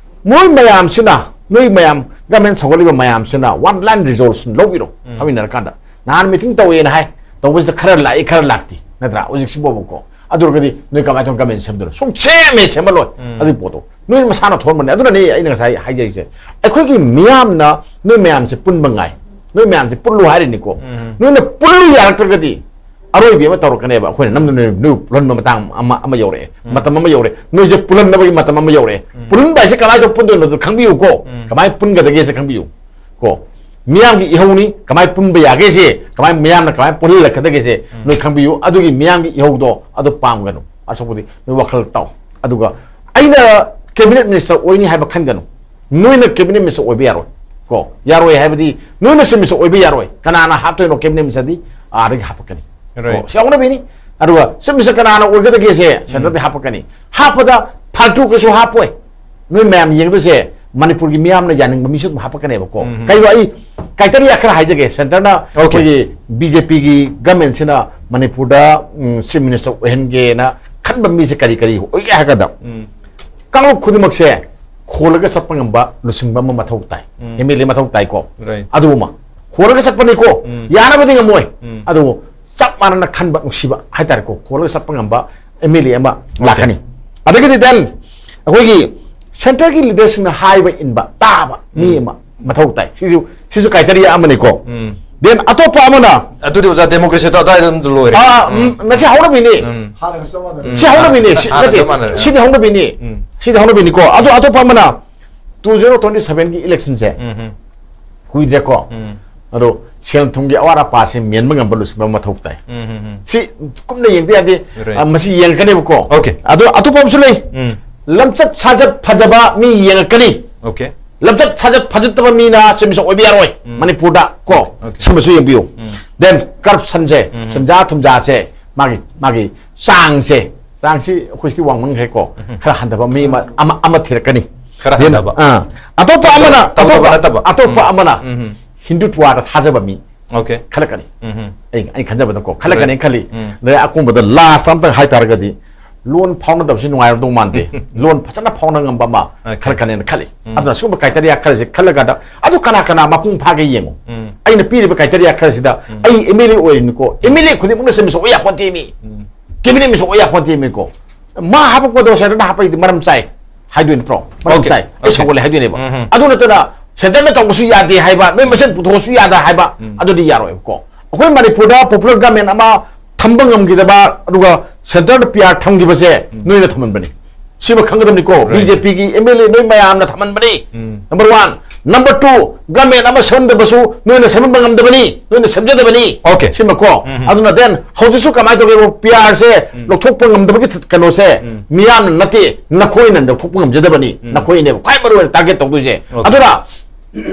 ꯃꯣꯏ ꯃꯌꯥꯝꯁꯤꯅ, ꯅꯣꯏ ꯃꯌꯥꯝ government ꯁꯧꯒꯠꯂꯤꯕ ꯃꯌꯥꯝꯁꯤꯅ one line resolution ꯂꯧꯕꯤꯔꯣ ꯎꯝ꯫ ꯐꯝꯃꯤꯟꯅꯔꯀꯥꯟꯗ꯫ ꯅꯍꯥꯟ meeting ꯇꯧꯋꯦꯅ ꯍꯥꯏ, ꯇꯧꯕꯁꯤꯗ ꯈꯔ ꯂꯥꯛꯏ, ꯈꯔ ꯂꯥꯛꯇꯦ, ꯅꯠꯇ꯭ꯔꯥ? ꯍꯧꯖꯤꯛꯁꯤꯐꯥꯎꯕꯀꯣ꯫ ꯑꯗꯨ ꯑꯣꯏꯔꯒꯗꯤ ꯅꯣꯏ ꯀꯃꯥꯏꯅ ꯇꯧꯅ government ꯁꯦꯝꯗꯣꯏꯅꯣ? ꯁꯨꯡ ꯁꯦꯝ ꯍꯦꯛ ꯁꯦꯝꯍꯜꯂꯣꯏ꯫ ꯎꯝ꯫ ꯑꯗꯨꯒꯤ ꯄꯣꯠꯇꯣ ꯅꯣꯏ ꯃꯁꯥꯅ ꯊꯣꯛꯍꯟꯕꯅꯦ꯫ ꯑꯗꯨꯅꯅꯦ ꯑꯩꯅ ꯉꯁꯥꯏ ꯍꯥꯏꯖꯔꯤꯁꯦ, ꯑꯩꯈꯣꯏꯒꯤ ꯃꯤꯌꯥꯝꯅ ꯅꯣꯏ ꯃꯌꯥꯝꯁꯦ ꯄꯨꯟꯕ ꯉꯥꯏ, ꯅꯣꯏ ꯃꯌꯥꯝꯁꯦ ꯄꯨꯜꯂꯨ ꯍꯥꯏꯔꯤꯅꯤꯀꯣ꯫ ꯎꯝ꯫ ꯅꯣꯏꯅ ꯄꯨꯜꯂꯨ ꯌꯥꯔꯛꯇ꯭ꯔꯒꯗꯤ ꯑꯔꯣꯏꯕꯤ ꯑꯃ ꯇꯧꯔꯛꯀꯅꯦꯕ꯫ ꯑꯩꯈꯣꯏꯅ ꯅꯝꯗꯨꯅ ꯅꯣꯏ ꯄꯨꯜꯍꯟꯕ ꯃꯇꯥꯡ ꯑꯃ, ꯑꯃ ꯌꯧꯔꯛꯑꯦ, ꯎꯝ꯫ ꯃꯇꯝ ꯑꯃ ꯌꯧꯔꯛꯑꯦ, ꯅꯣꯏꯁꯦ ꯄꯨꯜꯍꯟꯅꯕꯒꯤ ꯃꯇꯝ ꯑꯃ ꯌꯧꯔꯛꯑꯦ꯫ ꯎꯝ꯫ ꯄꯨꯜꯍꯟꯕ ꯍꯥꯏꯁꯦ ꯀꯃꯥꯏꯅ ꯇꯧꯔ ꯄꯨꯟꯗꯣꯏꯅꯣ ꯈꯪꯕꯤꯌꯨꯀꯣ꯫ ꯎꯝ꯫ ꯀꯃꯥꯏꯅ ꯄꯨꯟꯒꯗꯒꯦꯁꯦ ꯈꯪꯕꯤꯌꯨ꯫ ꯀꯣ, ꯃꯤꯌꯥꯝꯒꯤ ꯏꯍꯧꯅꯤ, ꯀꯃꯥꯏꯅ ꯄꯨꯟꯕ ꯌꯥꯒꯦꯁꯦ, ꯀꯃꯥꯏꯅ, ꯃꯤꯌꯥꯝꯅ ꯀꯃꯥꯏꯅ ꯄꯨꯜꯍꯜꯂꯛꯀꯗꯒꯦꯁꯦ ꯎꯝ꯫ ꯅꯣꯏ ꯈꯪꯕꯤꯌꯨ꯫ ꯑꯗꯨꯒꯤ ꯃꯤꯌꯥꯝꯒꯤ ꯏꯍꯧꯗꯣ ꯑꯗꯨ ꯄꯥꯝꯒꯅꯨ꯫ ꯑꯁꯣꯛꯄꯗꯤ ꯅꯣꯏ ꯋꯥꯈꯜ ꯇꯥꯎ꯫ ꯑꯗꯨꯒ ꯑꯩꯅ cabinet minister ꯑꯣꯏꯅꯤ ꯍꯥꯏꯕ ꯈꯟꯒꯅꯨ꯫ ꯅꯣꯏꯅ cabinet minister ꯑꯣꯏꯕ ꯌꯥꯔꯣꯏ꯫ ꯀꯣ, ꯌꯥꯔꯣꯏ ꯍꯥꯏꯕꯗꯤ ꯅꯣꯏꯅ chief minister ꯑꯣꯏꯕ ꯌꯥꯔꯣꯏ꯫ ꯀꯅꯥꯅ ꯍꯥꯞꯇꯣꯏꯅꯣ cabinet minister ꯗꯤ? ꯑꯥꯗꯒꯤ ꯍꯥꯞꯄꯛꯀꯅꯤ꯫ Right. ꯀꯣ, ꯁꯤ ꯌꯥꯎꯅꯕꯤꯅꯤ꯫ ꯑꯗꯨꯒ chief minister ꯀꯅꯥꯅ ꯑꯣꯏꯒꯗꯒꯦꯁꯦ centre ꯗꯤ ꯎꯝ꯫ ꯍꯥꯞꯄꯛꯀꯅꯤ꯫ ꯍꯥꯞꯄꯗ ꯐꯥꯜꯇꯨ ꯀꯩꯁꯨ ꯍꯥꯞꯄꯣꯏ꯫ ꯅꯣꯏ ꯃꯌꯥꯝ ꯌꯦꯡꯗꯣꯏꯁꯦ ꯃꯅꯤꯄꯨꯔꯒꯤ ꯃꯤꯌꯥꯝꯅ ꯌꯥꯅꯤꯡꯕ ꯃꯤꯁꯨ ꯑꯗꯨꯝ ꯍꯥꯞꯄꯛꯀꯅꯦꯕꯀꯣ꯫ ꯎꯝ꯫ ꯀꯩꯅꯣ, ꯑꯩ criteria ꯈꯔ ꯍꯥꯏꯖꯒꯦ꯫ Centre ꯅ OK. ꯑꯩꯈꯣꯏꯒꯤ B J P ꯒꯤ government ꯁꯤꯅ ꯃꯅꯤꯄꯨꯔꯗ, ꯎꯝ, chief minister ꯑꯣꯏꯍꯟꯒꯦꯅ ꯈꯟꯕ ꯃꯤꯁꯦ ꯀꯔꯤ ꯀꯔꯤ ꯑꯣꯏꯒꯦ ꯍꯥꯏꯔ ꯀꯥꯟꯗ ꯎꯝ꯫ ꯀꯥꯡꯂꯨꯞ ꯈꯨꯗꯤꯡꯃꯛꯁꯦ ꯈꯣꯜꯂꯒ ꯆꯠꯄ ꯉꯝꯕ ꯂꯨꯆꯤꯡꯕ ꯑꯃ ꯃꯊꯧ ꯇꯥꯏ꯫ ꯎꯝ꯫ M L A ꯃꯊꯧ ꯇꯥꯏꯀꯣ꯫ Right. ꯑꯗꯨ ꯑꯃ ꯈꯣꯜꯂꯒ ꯆꯠꯄꯅꯤꯀꯣ꯫ ꯎꯝ꯫ ꯌꯥꯅꯕꯗꯤ ꯉꯝꯃꯣꯏ꯫ ꯎꯝ꯫ ꯑꯗꯨꯕꯨ ꯆꯞ ꯃꯥꯟꯅꯅ ꯈꯟꯕ ꯅꯨꯡꯁꯤꯕ ꯍꯥꯏꯇꯥꯔꯦꯀꯣ꯫ ꯈꯣꯜꯂꯒ ꯆꯠꯄ ꯉꯝꯕ ꯑꯦꯝ ꯑꯦꯜ ꯑꯦ ꯑꯃ ꯂꯥꯛꯀꯅꯤ꯫ ꯑꯗꯒꯤꯗꯤ then ꯑꯩꯈꯣꯏꯒꯤ centreꯒꯤ leaderꯁꯤꯡꯅ ꯍꯥꯏꯕ ꯏꯟꯕ ꯇꯥꯕ ꯃꯤ ꯑꯃ ꯃꯊꯧ ꯇꯥꯏ꯫ ꯁꯤꯁꯨ ꯁꯤꯁꯨ criteria ꯑꯃꯅꯤꯀꯣ꯫ Then ꯑꯇꯣꯞꯄ ꯑꯃꯅ ꯑꯗꯨꯗꯤ ꯑꯣꯖꯥ democracyꯗꯣ ꯑꯗꯨꯋꯥꯏꯗ ꯑꯗꯨꯝ ꯂꯣꯏꯔꯦ꯫ ꯑꯥ, ꯎꯝ, ꯃꯁꯤ ꯍꯧꯔꯕꯤꯅꯤ꯫ ꯎꯝ꯫ ꯍꯥꯟꯅꯒ ꯆꯞ ꯃꯥꯟꯅꯔꯦ꯫ ꯁꯤ ꯍꯧꯔꯕꯤꯅꯤ꯫ ꯁꯤ ꯍꯥꯟꯅ ꯅꯠꯇꯦ, ꯆꯞ ꯃꯥꯟꯅꯔꯦ꯫ ꯁꯤꯗꯤ ꯍꯧꯔꯕꯤꯅꯤ꯫ ꯎꯝ꯫ ꯁꯤꯗꯤ ꯍꯧꯔꯕꯤꯅꯤꯀꯣ꯫ ꯑꯗꯣ ꯑꯇꯣꯞꯄ ꯑꯃꯅ two zero twenty sevenꯒꯤ electionꯁꯦ ꯎꯝ꯫ ꯀꯨꯏꯗ꯭ꯔꯦꯀꯣ꯫ ꯎꯝ꯫ ꯑꯗꯣ ꯁꯦꯜ ꯊꯨꯝꯒꯤ ꯑꯋꯥꯠ ꯑꯄꯥꯁꯦ ꯃꯦꯟꯕ ꯉꯝꯕ ꯂꯨꯆꯤꯡꯕ ꯑꯃ ꯃꯊꯧ ꯇꯥꯏ꯫ ꯎꯝ, ꯎꯝ, ꯎꯝ꯫ ꯁꯤ ꯀꯨꯞꯅ ꯌꯦꯡꯗ ꯌꯥꯗꯦ꯫ Right꯫ ꯑ, ꯃꯁꯤ ꯌꯦꯡꯉꯛꯀꯅꯦꯕꯀꯣ꯫ Okay꯫ ꯑꯗꯣ ꯑꯇꯣꯞꯄ ꯑꯃꯁꯨ ꯂꯩ꯫ ꯎꯝ꯫ ꯂꯝꯆꯠ ꯁꯥꯖꯠ ꯐꯖꯕ ꯃꯤ ꯌꯦꯡꯉꯛꯀꯅꯤ꯫ Okay꯫ ꯂꯝꯆꯠ ꯁꯥꯖꯠ ꯐꯖꯠꯇꯕ ꯃꯤꯅ ꯆꯤꯐ ꯃꯤꯅꯤꯁꯇꯔ ꯑꯣꯏꯕ ꯌꯥꯔꯣꯏ ꯎꯝ꯫ ꯃꯅꯤꯄꯨꯔꯗ ꯀꯣ꯫ Okay꯫ ꯁꯤꯃꯁꯨ ꯌꯦꯡꯕꯤꯌꯨ꯫ ꯎꯝ꯫ Then corruptionꯁꯦ, ꯎꯝ꯫ ꯁꯦꯟꯖꯥ ꯊꯨꯝꯖꯥꯁꯦ, ꯃꯥꯒꯤ, ꯃꯥꯒꯤ ꯆꯥꯡꯁꯦ, ꯆꯥꯡꯁꯤ ꯑꯩꯈꯣꯏ ꯁꯤꯗꯤ ꯋꯥꯡꯃꯟꯈ꯭ꯔꯦꯀꯣ꯫ ꯎꯝ꯫ ꯈꯔ ꯍꯟꯊꯕ ꯃꯤ ꯑꯃ, ꯑꯃ, ꯑꯃ ꯊꯤꯔꯛꯀꯅꯤ꯫ ꯈꯔ then, ꯍꯟꯊꯕ꯫ ꯑꯥ, ꯑꯇꯣꯞꯄ ꯑꯃꯅ, ꯇꯧꯗꯕ ꯑꯇꯣꯞꯄ, ꯅꯠꯇꯕ꯫ ꯑꯇꯣꯞꯄ ꯎꯝ꯫ ꯑꯃꯅ ꯎꯝ꯫ ꯍꯤꯟꯗꯨꯠꯋꯥꯗ ꯊꯥꯖꯕ ꯃꯤ Okay꯫ ꯈꯜꯂꯛꯀꯅꯤ꯫ ꯎꯝ꯫ ꯑꯩ, ꯑꯩ ꯈꯟꯖꯕꯗꯀꯣ, ꯈꯜꯂꯛꯀꯅꯤ Right꯫ ꯈꯜꯂꯤ꯫ ꯎꯝ꯫ ꯑꯗꯩ ꯑꯀꯣꯟꯕꯗ last ꯑꯝꯇꯪ ꯍꯥꯏꯇꯥꯔꯒꯗꯤ, ꯂꯣꯟ ꯐꯥꯎꯅꯗꯕꯁꯤ ꯅꯨꯡꯉꯥꯏꯔꯝꯗꯧ ꯃꯥꯟꯗꯦ꯫ ꯂꯣꯟ ꯐꯖꯅ ꯐꯥꯎꯅ ꯉꯝꯕ ꯑꯃ Okay꯫ ꯈꯜꯂꯛꯀꯅꯦꯅ ꯈꯜꯂꯤ꯫ ꯎꯝ꯫ ꯑꯗꯨꯅ ꯁꯤꯒꯨꯝꯕ criteria ꯈꯔꯁꯦ ꯈꯜꯂꯀꯥꯟꯗ, ꯑꯗꯨ ꯀꯅꯥ ꯀꯅꯥ ꯃꯄꯨꯡ ꯐꯥꯒꯦ ꯌꯦꯡꯉꯨ꯫ ꯎꯝ꯫ ꯑꯩꯅ ꯄꯤꯔꯤꯕ criteria ꯈꯔꯁꯤꯗ ꯎꯝ꯫ ꯑꯩ ꯑꯦꯝ ꯑꯦꯜ ꯑꯦ ꯑꯣꯏꯔꯤꯅꯤꯀꯣ, ꯑꯦꯝ ꯑꯦꯜ ꯑꯦ ꯈꯨꯗꯤꯡꯃꯛꯅ ꯆꯦꯟꯕꯁꯨ ꯑꯣꯏ ꯌꯥꯄꯣꯟꯇꯦ ꯃꯤ꯫ ꯎꯝ꯫ ꯀꯦꯕꯤꯅꯦꯠ ꯃꯤꯁꯨ ꯑꯣꯏ ꯌꯥꯄꯣꯟꯇꯦ ꯃꯤꯀꯣ꯫ ꯃꯥ ꯍꯥꯄꯛꯄꯗꯣ ꯁꯦꯟꯇꯔꯗ ꯍꯥꯞꯄꯩꯗꯤ ꯃꯔꯝ ꯆꯥꯏ ꯍꯥꯏꯗꯣꯏ ꯅꯠꯇ꯭ꯔꯣ? ꯃꯔꯝ Okay, ꯆꯥꯏ꯫ ꯑꯩ okay꯫ ꯁꯧꯒꯠꯂꯦ ꯍꯥꯏꯗꯣꯏꯅꯦꯕ꯫ ꯎꯝ꯫ ꯑꯗꯨ ꯅꯠꯇꯅ ꯁꯦꯟꯇꯔꯅ ꯇꯧꯕꯁꯨ ꯌꯥꯗꯦ ꯍꯥꯏꯕ, ꯅꯣꯏ ꯃꯁꯦꯟ ꯄꯨꯊꯣꯛꯑꯁꯨ ꯌꯥꯗ ꯍꯥꯏꯕ, ꯎꯝ꯫ ꯑꯗꯨꯗꯤ ꯌꯥꯔꯣꯏꯕꯀꯣ꯫ ꯑꯩꯈꯣꯏ ꯃꯅꯤꯄꯨꯔꯗ popular government ꯑꯃ ꯊꯝꯕ ꯉꯝꯈꯤꯗꯕ, ꯑꯗꯨꯒ ꯁꯦꯟꯇꯔꯗ ꯄꯤ ꯑꯥꯔ ꯊꯝꯈꯤꯕꯁꯦ ꯎꯝ꯫ ꯅꯣꯏꯅ ꯊꯝꯍꯟꯕꯅꯤ꯫ ꯁꯤꯃ ꯈꯪꯒꯗꯕꯅꯤꯀꯣ꯫ Right꯫ ꯕꯤ ꯖꯦ ꯄꯤꯒꯤ ꯑꯦꯝ ꯑꯦꯜ ꯑꯦ ꯅꯣꯏ ꯃꯌꯥꯝꯅ ꯊꯝꯍꯟꯕꯅꯤ꯫ ꯎꯝ꯫ Number one꯫ Number two, government ꯑꯃ ꯁꯦꯝꯗꯕꯁꯨ ꯅꯣꯏꯅ ꯁꯦꯝꯍꯟꯕ ꯉꯝꯗꯕꯅꯤ, ꯅꯣꯏꯅ ꯁꯦꯝꯖꯗꯕꯅꯤ꯫ Okay꯫ ꯁꯤꯃꯀꯣ꯫ ꯎꯝ꯫ ꯑꯗꯨꯅ then ꯍꯧꯖꯤꯛꯁꯨ ꯀꯃꯥꯏꯅ ꯇꯧꯒꯦꯕ, ꯄꯤ ꯑꯥꯔꯁꯦ ꯎꯝ꯫ ꯂꯧꯊꯣꯛꯄ ꯉꯝꯗꯕꯒꯤ ꯀꯩꯅꯣꯁꯦ ꯎꯝ꯫ ꯃꯤꯌꯥꯝꯅ ꯅꯠꯇꯦ, ꯅꯈꯣꯏꯅ ꯂꯧꯊꯣꯛꯄ ꯉꯝꯖꯗꯕꯅꯤ꯫ ꯎꯝ꯫ ꯅꯈꯣꯏꯅꯦꯕ ꯈ꯭ꯋꯥꯏ ꯃꯔꯨ ꯑꯣꯏꯅ target ꯇꯧꯗꯣꯏꯁꯦ꯫ Okay꯫ ꯑꯗꯨꯅ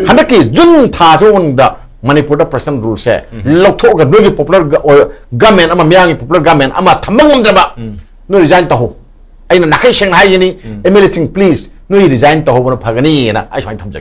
ꯍꯟꯗꯛꯀꯤ ꯖꯨꯟ ꯊꯥꯁꯤ ꯃꯅꯨꯡꯗ ꯃꯅꯤꯄꯨꯔꯗ personal ruleꯁꯦ ꯎꯝ꯫ ꯂꯧꯊꯣꯛꯑꯒ ꯅꯣꯏꯒꯤ popular ꯒ-, ꯑꯣꯏ-, government ꯑꯃ, ꯃꯤꯌꯥꯝꯒꯤ popular government ꯑꯃ ꯊꯝꯕ ꯉꯝꯗ꯭ꯔꯕ ꯎꯝ꯫ ꯅꯣꯏ resign ꯇꯧꯍꯧ꯫ ꯑꯩꯅ ꯅꯥꯈꯩ ꯁꯦꯡꯅ ꯍꯥꯏꯒꯅꯤ, ꯎꯝ꯫ ꯑꯦꯝ ꯑꯦꯜ ꯑꯦꯁꯤꯡ, please, ꯅꯣꯏ resign ꯇꯧꯍꯧꯕꯅ ꯐꯒꯅꯤꯅ ꯑꯩ ꯁꯨꯃꯥꯏꯅ ꯊꯝꯖꯒꯦ꯫